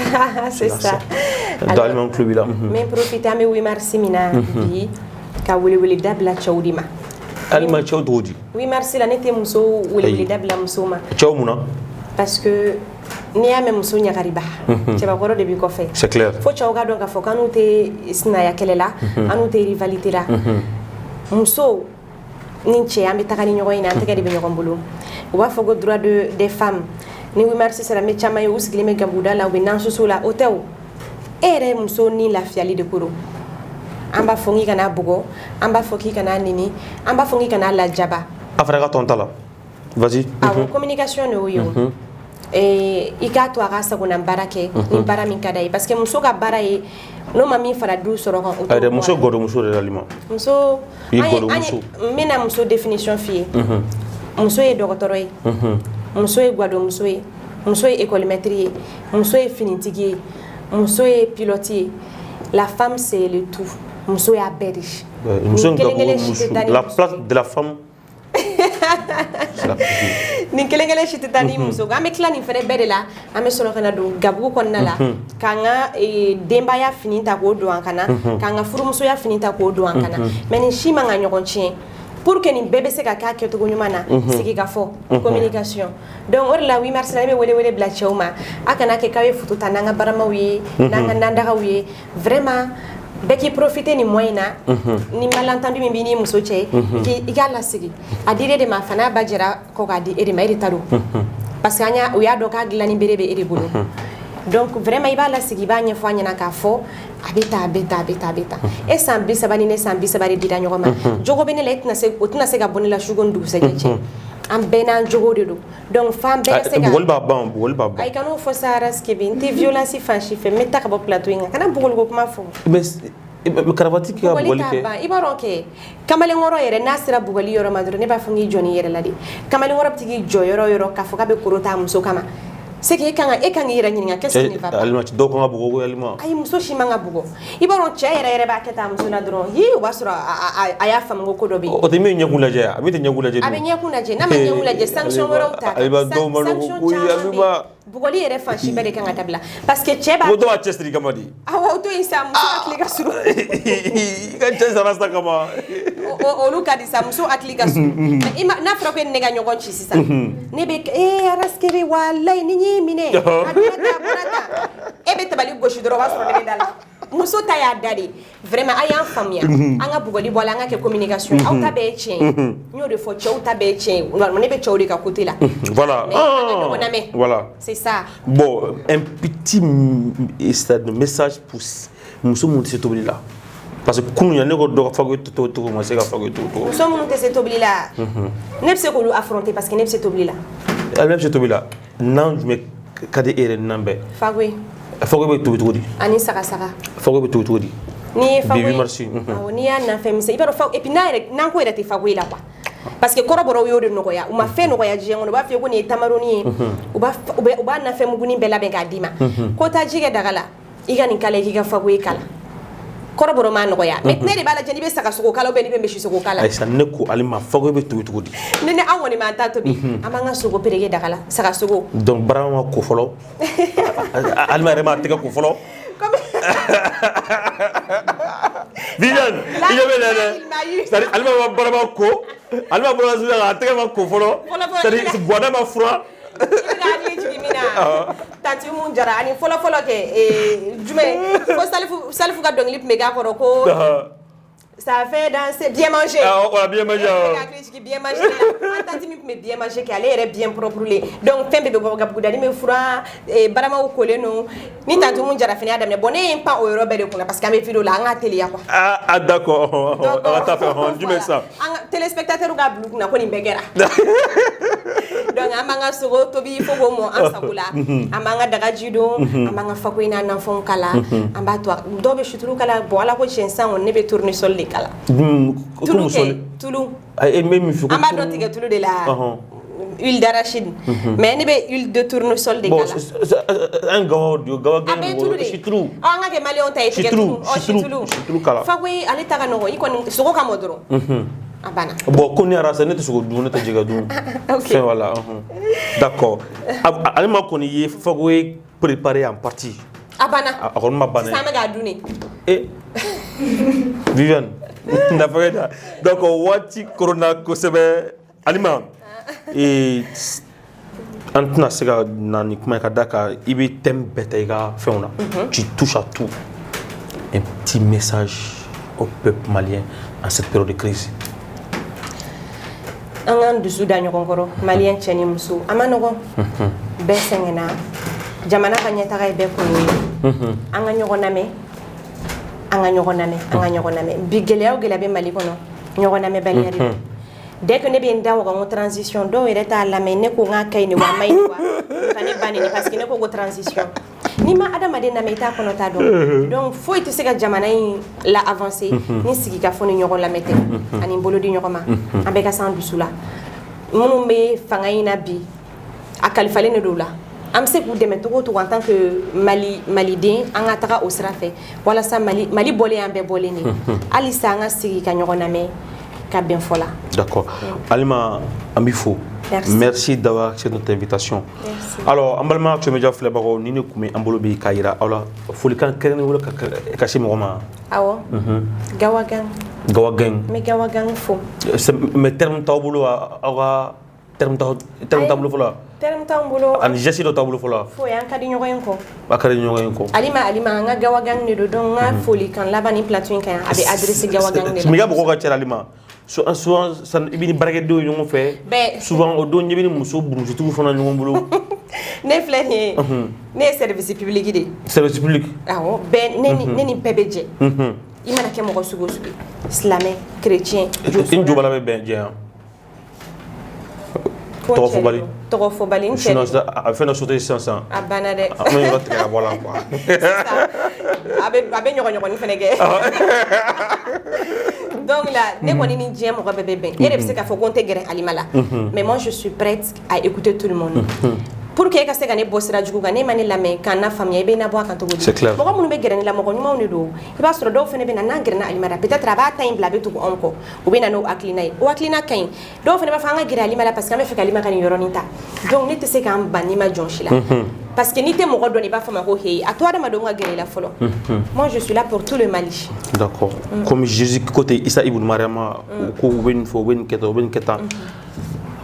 C'est ça. Donc Alima, n tulo b'i la. N bɛ profiter, an bɛ 8 mars min na bi, ka weleweleda bila cɛw de ma. Alima, cɛw cogo di? 8 mars la, ne tɛ muso weleweleda bila musow ma. Cɛw mun na? Parce que n'i y'a mɛn muso ɲagariba, cɛbakɔrɔ de b'i kɔfɛ. C'est clair. Fo cɛw ka dɔn k'a fɔ k'an n'u tɛ sinaya kɛlɛ la, an n'u tɛ rivalité la. Muso ni cɛ, an bɛ taga ni ɲɔgɔn ye, an tɛgɛ de bɛ ɲɔgɔn bolo. U b'a fɔ ko droit des femmes. Ni 8 mars sera, n bɛ caman ye, u sigilen bɛ gabuguda la, u bɛ nansusu la. O tɛ o, e yɛrɛ muso ni lafiyali de ko don. An b'a fɔ k'i kana bugɔ, an b'a fɔ k'i kana neni, an b'a fɔ k'i kana lajaba. A fana ka tɔn ta la, vas-y. Awɔ, communication de y'o ye o. I k'a to a ka sagona baara kɛ ni baara min ka d'a ye, parce que muso ka baara ye n'o ma min fara du sɔrɔ kan, o t'o Ayi, bɔ muso a la. gɔdɔmuso de la, Alima. Muso I an ye gɔdɔmuso. An ye, n bɛna muso définition f'i ye. Muso ye dɔgɔtɔrɔ ye, muso ye gwadonmuso ye, muso ye école maître ye, muso ye finitigi ye, muso ye pilote ye. La femme, c'est le tout. Muso y'a bɛɛ de. Muso Nin in ka kelen kelen si muso tɛ taa ni la muso place ye. de la femme, c'est la plus Nin kelen kelen si tɛ taa ni muso. An bɛ tila nin fɛnɛ bɛɛ de la, an bɛ sɔrɔ ka na don gabugu kɔnɔna la, k'an ka denbaya fini ta k'o don an kana, k'an ka furumusoya fini ta k'o don an kana. Mais nin si man ka ɲɔgɔn tiɲɛ. Pour que nin bɛɛ bɛ se ka k'a kɛcogo ɲuman na, sigi ka fɔ, communication. Donc o de la, 8 mars la, ne bɛ wele wele bila cɛw ma: a kana kɛ k'aw ye photo ta n'an ka baramaw ye, n'an ka nandagaw ye. Vraiment, bɛɛ k'i profiter nin mois in na. Ni malentendu min b'i ni muso cɛ, i k'a lasigi. A dir'e de ma, a fana ba jɛra kɔ k'a di e de ma, e de ta don, parce que an y'a, u y'a dɔn k'a dilanni bere bɛ e de bolo. Donc vraiment, i b'a lasigi, i b'a ɲɛfɔ a ɲɛna k'a fɔ a bɛ tan, a bɛ tan, a bɛ tan, a bɛ tan. E san 30 ni ne san 30 de dira ɲɔgɔn ma, jogo bɛ ne la, e tɛna se, o tɛna se ka bɔ ne la su ko ni dugusɛjɛ cɛ. An bɛɛ n'an jogo de don. Donc f'an bɛɛ ka se ka Bugɔli b'a ban, bugɔli b'a ban. Ayi, kan'o fɔ sa, Raskibi, n tɛ violence fan si fɛ. N bɛ taa ka bɔ plateau in kan, kana bugɔli ko kuma fɔ. Mais karavati kɛ ka bugɔli bugɔli t'a kɛ. ban. I b'a dɔn kɛ, kamalenkɔrɔ yɛrɛ, n'a sera bugɔli yɔrɔ ma dɔrɔn, ne b'a fɔ k'i jɔ n'i yɛrɛ la de. Kamalenkɔrɔ bɛ t'i jɔ yɔrɔ o yɔrɔ k'a fɔ k'a bɛ koro ta a muso kama. C'est que e kan k'i yɛrɛ ɲininka, qu'est-ce qui ne va pas? Alima, dɔw kan ka bugɔ ko Alima. Ayi, muso si man ka bugɔ. I b'a dɔn, cɛ yɛrɛ yɛrɛ b'a kɛ tan muso la dɔrɔn, hi, o b'a sɔrɔ a y'a faamu ko dɔ bɛ yen. O tɛ min ɲɛkun lajɛ, a min tɛ ɲɛkun lajɛ. A bɛ ɲɛkun lajɛ. N'a ma ɲɛkun lajɛ, sanction wɛrɛw ta. Alima, dɔw ma sanction nɔgɔn koyi. caman bɛ yen. Alima. Bugɔli yɛrɛ fan si bɛɛ de kan ka dabila, parce que cɛ b'a Ko dɔw b'a cɛsiri kama de. Awɔ, o to yen sa, muso hakili ka surun. I ka cɛ sara sa kama. Olu ka di sa, muso hakili ka surun. Mais i ma n'a fɔra ko e ni ne ka ɲɔgɔn ci sisan, ne bɛ ee arasikere, walayi ni n y'i minɛ, a donna tan, a bɔra tan, e bɛ tabali gosi dɔrɔn, o b'a sɔrɔ ne bɛ da la. Muso ta y'a da de. Vraiment, a y'an faamuya, an ka bugɔli bɔ a la, an ka kɛ communication. Aw ta bɛɛ ye tiɲɛ ye, n y'o de fɔ, cɛw ta bɛɛ ye tiɲɛ ye. Ne bɛ cɛw de ka côté la. Voilà. Mais an ka ɲɔgɔn lamɛn. Voilà. C'est ça. Bon, un petit message pour muso minnu tɛ se tobili la. Parce que kunun yan, ne ko dɔ ka fago to to ma se ka fago to to. Muso minnu tɛ se tobili la, ne bɛ se k'olu affronter, parce que ne bɛ se tobili la. Ale bɛ se tobili la. Nan jumɛn ka di e yɛrɛ nan bɛɛ? Fagoye. Fago bɛ tobi cogo di? Ani sagasaga. Fago bɛ tobi cogo di? N'i ye fagoye Bi 8 mars. Awɔ, n'i y'a nafɛn misɛn, i b'a dɔn fa, et puis n'a yɛrɛ n'an ko yɛrɛ tɛ fagoye la quoi, parce que kɔrɔbɔrɔw y'o de nɔgɔya. U ma fɛn nɔgɔya diɲɛ kɔnɔ, u b'a fɔ i ye ko nin ye tamaroni ye, u b'a nafɛn mugunin bɛɛ labɛn k'a d'i ma, ko taa ji kɛ daga la, i ka nin kala, i k'i ka fagoye kala. Kɔrɔbɔrɔ m'a nɔgɔya, mais ne de b'a lajɛ n'i bɛ saga sogo kala ou bien n'i bɛ misi sogo kala. Ayisa, ne ko Alima, fago bɛ tobi cogo di? Ne an kɔni b'an ta tobi, an b'an ka sogo pereke daga la, saga sogo. Donc barama ma ko fɔlɔ. Alima yɛrɛ m'a tɛgɛ ko fɔlɔ. Comme Viviane, Là, i ɲɛ bɛ na dɛ. il m'a eu. C'est à dire Alima ma barama ko, Alima bɔra sisan k'a tɛgɛ ma ko fɔlɔ. Fɔlɔ, fɔlɔ, C'est à dire guwada ma furan. I bɛ ka hakili jigin min na, tantie Umu Jara ani fɔlɔ fɔlɔ kɛ jumɛn ko Salifu ka dɔnkili tun bɛ k'a kɔrɔ ko ça fait danser, bien manger. Ah, voilà, bien manger. E bɛ ka hakili jigin bien manger la. An tantie min tun bɛ bien manger kɛ, ale yɛrɛ bien propre le. Donc fɛn bɛɛ bɛ bɔ, gabugudani bɛ furan, baramaw kolen don. Ni tantie Umu Jara fana y'a daminɛ, bon, ne ye n pan o yɔrɔ bɛɛ de kunna, parce que an bɛ vidéo la, an k'a teliya quoi. Ah, ah d'accord. Donc, On va taa fɛ hɔn jumɛn sisan? An ka téléspectateurs k'a bila u kunna ko nin bɛɛ kɛra. Donc an b'an ka sogo tobi fo k'o mɔ an sago la, an b'an ka daga ji don, an b'an ka fakoyi n'a nafɛnw kala, an b'a to dɔw bɛ suturu kala. Bon, ala ko tiɲɛ, sisan kɔni ne bɛ tournesol de kala. Ko Tulu muso kɛ tulu. E bɛ min fɔ ko An b'a dɔn tigɛ tulu de la, huile d'arachide, mais ne bɛ huile de tournesol de Bon, kala. An gawa gawa. A bɛɛ ye tulu de ye. Situlu. Ɔ, an ka kɛ maliyɛnw ta ye, tigɛ Situlu, tulu. Ɔ, situlu, situlu. Situlu kala. Fakoyi ale ta ka nɔgɔn, i kɔni sogo ka mɔ dɔrɔn, a banna. Bon, ko ne arasa, ne tɛ sogo dun, ne tɛ jɛgɛ dun. Ok. Fɛn voilà. D'accord. Ale ma kɔni ye fagoye préparé en partie. A banna. A kɔni ma ban dɛ. Sisan an bɛ k'a dun de. Eh, Viviane, nafa ka ca. Donc waati koronna kosɛbɛ, Alima, an tɛna se ka na ni kuma ye ka da kan i bɛ thème bɛɛ ta i ka fɛnw na. Tu touches à tout. Un petit message au peuple malien en cette période de crise. An k'an dusu da ɲɔgɔn kɔrɔ, maliyɛn cɛ ni muso. A ma nɔgɔn, bɛɛ sɛgɛnna. Jamana ka ɲɛtaga ye bɛɛ kungo ye. An ka ɲɔgɔn lamɛn, an ka ɲɔgɔn lamɛn, an ka ɲɔgɔn lamɛn. Bi gɛlɛya o gɛlɛya bɛ Mali kɔnɔ, ɲɔgɔn lamɛnbaliya de don. Dès que ne bɛ n da waga n ko transition, dɔw yɛrɛ t'a lamɛn. Ne ko n k'a ka ɲi nin wa, a ma ɲi nin wa, ka ne ba neni, parce que ne ko ko transition. N'i ma adamaden lamɛn, i t'a kɔnɔ t'a dɔn. Donc foyi tɛ se ka jamana in la avancer ni sigi ka fɔ ni ɲɔgɔn lamɛn tɛ ani bolo di ɲɔgɔn ma. An bɛɛ ka s'an dusu la. Minnu bɛ fanga in na bi, a kalifalen de don u la. An bɛ se k'u dɛmɛ cogo o cogo en tant que Mali maliden, an ka taga o sira fɛ walasa Mali bɔlen, an bɛɛ bɔlen de. Halisa an ka sigi ka ɲɔgɔn lamɛn ka bɛn fɔ la. D'accord. Alima, an b'i fo. Merci. Merci d'avoir accepté notre invitation. Merci. Alors, an balima Action Media filɛbagaw, ni ne kun bɛ an bolo bi k'a yira aw la, folikan kɛrɛnkɛrɛnnen bolo ka se mɔgɔ ma. Awɔ, Gawa Gang. Gawa Gang. N bɛ Gawa Gang fo. Mais terme t'aw bolo wa? Aw ka terme t'aw bolo fɔlɔ? Terme t'anw bolo. Ani geste dɔ t'aw bolo fɔlɔ? Foyi, an ka di ɲɔgɔn ye kɔ. A ka di ɲɔgɔn ye kɔ. Alima, Alima, an ka Gawa Gang de don. Donc n ka folikan laban ni plateau in kan yan, a bɛ adressé Gawa Gang de la. Mais i ka mɔgɔw ka ca Alima. Souvent i bɛ ni baarakɛdenw ye ɲɔgɔn fɛ. Bɛɛ. Souvent o don i bɛ ni muso burusitigiw fana ɲɔgɔn bolo. Ne filɛ nin ye, ne ye service public de ye. Service public. Awɔ, bɛɛ, ne ni bɛɛ bɛ jɛ. I mana kɛ mɔgɔ sugu o sugu ye, silamɛ, chrétien. I ni jobala bɛ bɛn jɛ yan. Ko n Tɔgɔ cɛ fɔbali. de don. Tɔgɔ fɔbali, n cɛ de Sinon don. a bɛ fɛn dɔ sauter sisan sisan. A banna dɛ. An bɛ yɔrɔ tigɛ ka bɔ a la quoi. Sisan a bɛ ɲɔgɔn fɛnɛ kɛ. Donc là, ne kɔni ni diɲɛ mɔgɔ bɛɛ bɛ bɛn. E de bɛ se k'a fɔ ko n tɛ gɛrɛ Alima la, mais moi je suis prête à écouter tout le monde. Pour que e ka se ka ne bɔ sira jugu kan, ne ma ne lamɛn k'an na faamuya, i bɛ na bɔ a kan cogo di? C'est clair. Mɔgɔ minnu bɛ gɛrɛ ne la, mɔgɔ ɲumanw de don. I b'a sɔrɔ dɔw fana bɛ na, n'an gɛrɛna Alima la, peut-être a b'a ta in bila, a bɛ tugu anw kɔ, u bɛ na n'o hakilina ye, o hakilina ka ɲi. Dɔw fana b'a fɔ an ka gɛrɛ Alima la parce que an bɛ fɛ ka Alima ka nin yɔrɔnin ta. Donc ne tɛ se k'an ban n'i ma jɔn si la, parce que n'i tɛ mɔgɔ dɔn, i b'a fɔ ma ko heyi, a to adamadenw ka gɛrɛ i la fɔlɔ. Moi, je suis là pour tout le Mali. D'accord. Comme Jésus côté Issa Ibn Mariama, ko u bɛ nin fɔ, u bɛ nin kɛ tan, u bɛ nin kɛ tan.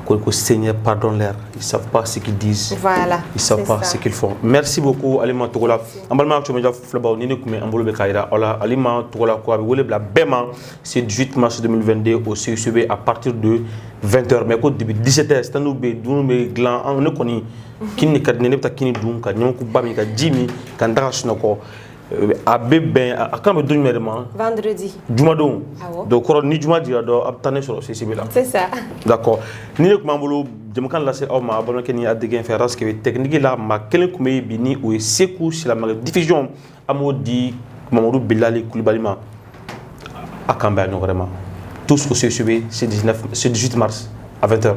Ko Seigneur, pardonne-leur. Ils savent pas ce qu'ils disent. Voilà. Ils savent C'est pas ça. ce qu'ils font. Merci beaucoup, Alima Togola. An balima Actu filɛbaw, ni ne tun bɛ an bolo bɛ k'a jira aw la, Alima Togola ko a bɛ wele bila bɛɛ ma. C'est 18 mars 2022 au CICB à partir de 20h, mais ko depuis 17h, stand bɛ yen, dumuni bɛ dilan. An ne kɔni, kini de ka di ne ye, ne bɛ taa kini dun ka ɲamakuba min, ka ji min, ka n da ka sunɔgɔ. A bɛ bɛn a kan bɛ don jumɛn de ma? Vendredi. Jumadon. Awɔ. Donc kɔrɔ ni juma jira dɔn, a bɛ taa ne sɔrɔ CICB la. C'est ça. D'accord. Ni ne tun b'an bolo jɛmukan lase aw ma, a balimakɛ ni a degen fɛ Raske technique la, maa kelen tun bɛ yen bi, ni o ye Seku Silamɛkɛ diffusion, an b'o di Mamadu Bilali Kulibali ma. A k'an bɛn a ɲɔgɔn wɛrɛ ma. Tous au CICB, c'est 19, c'est 18 mars à 20h.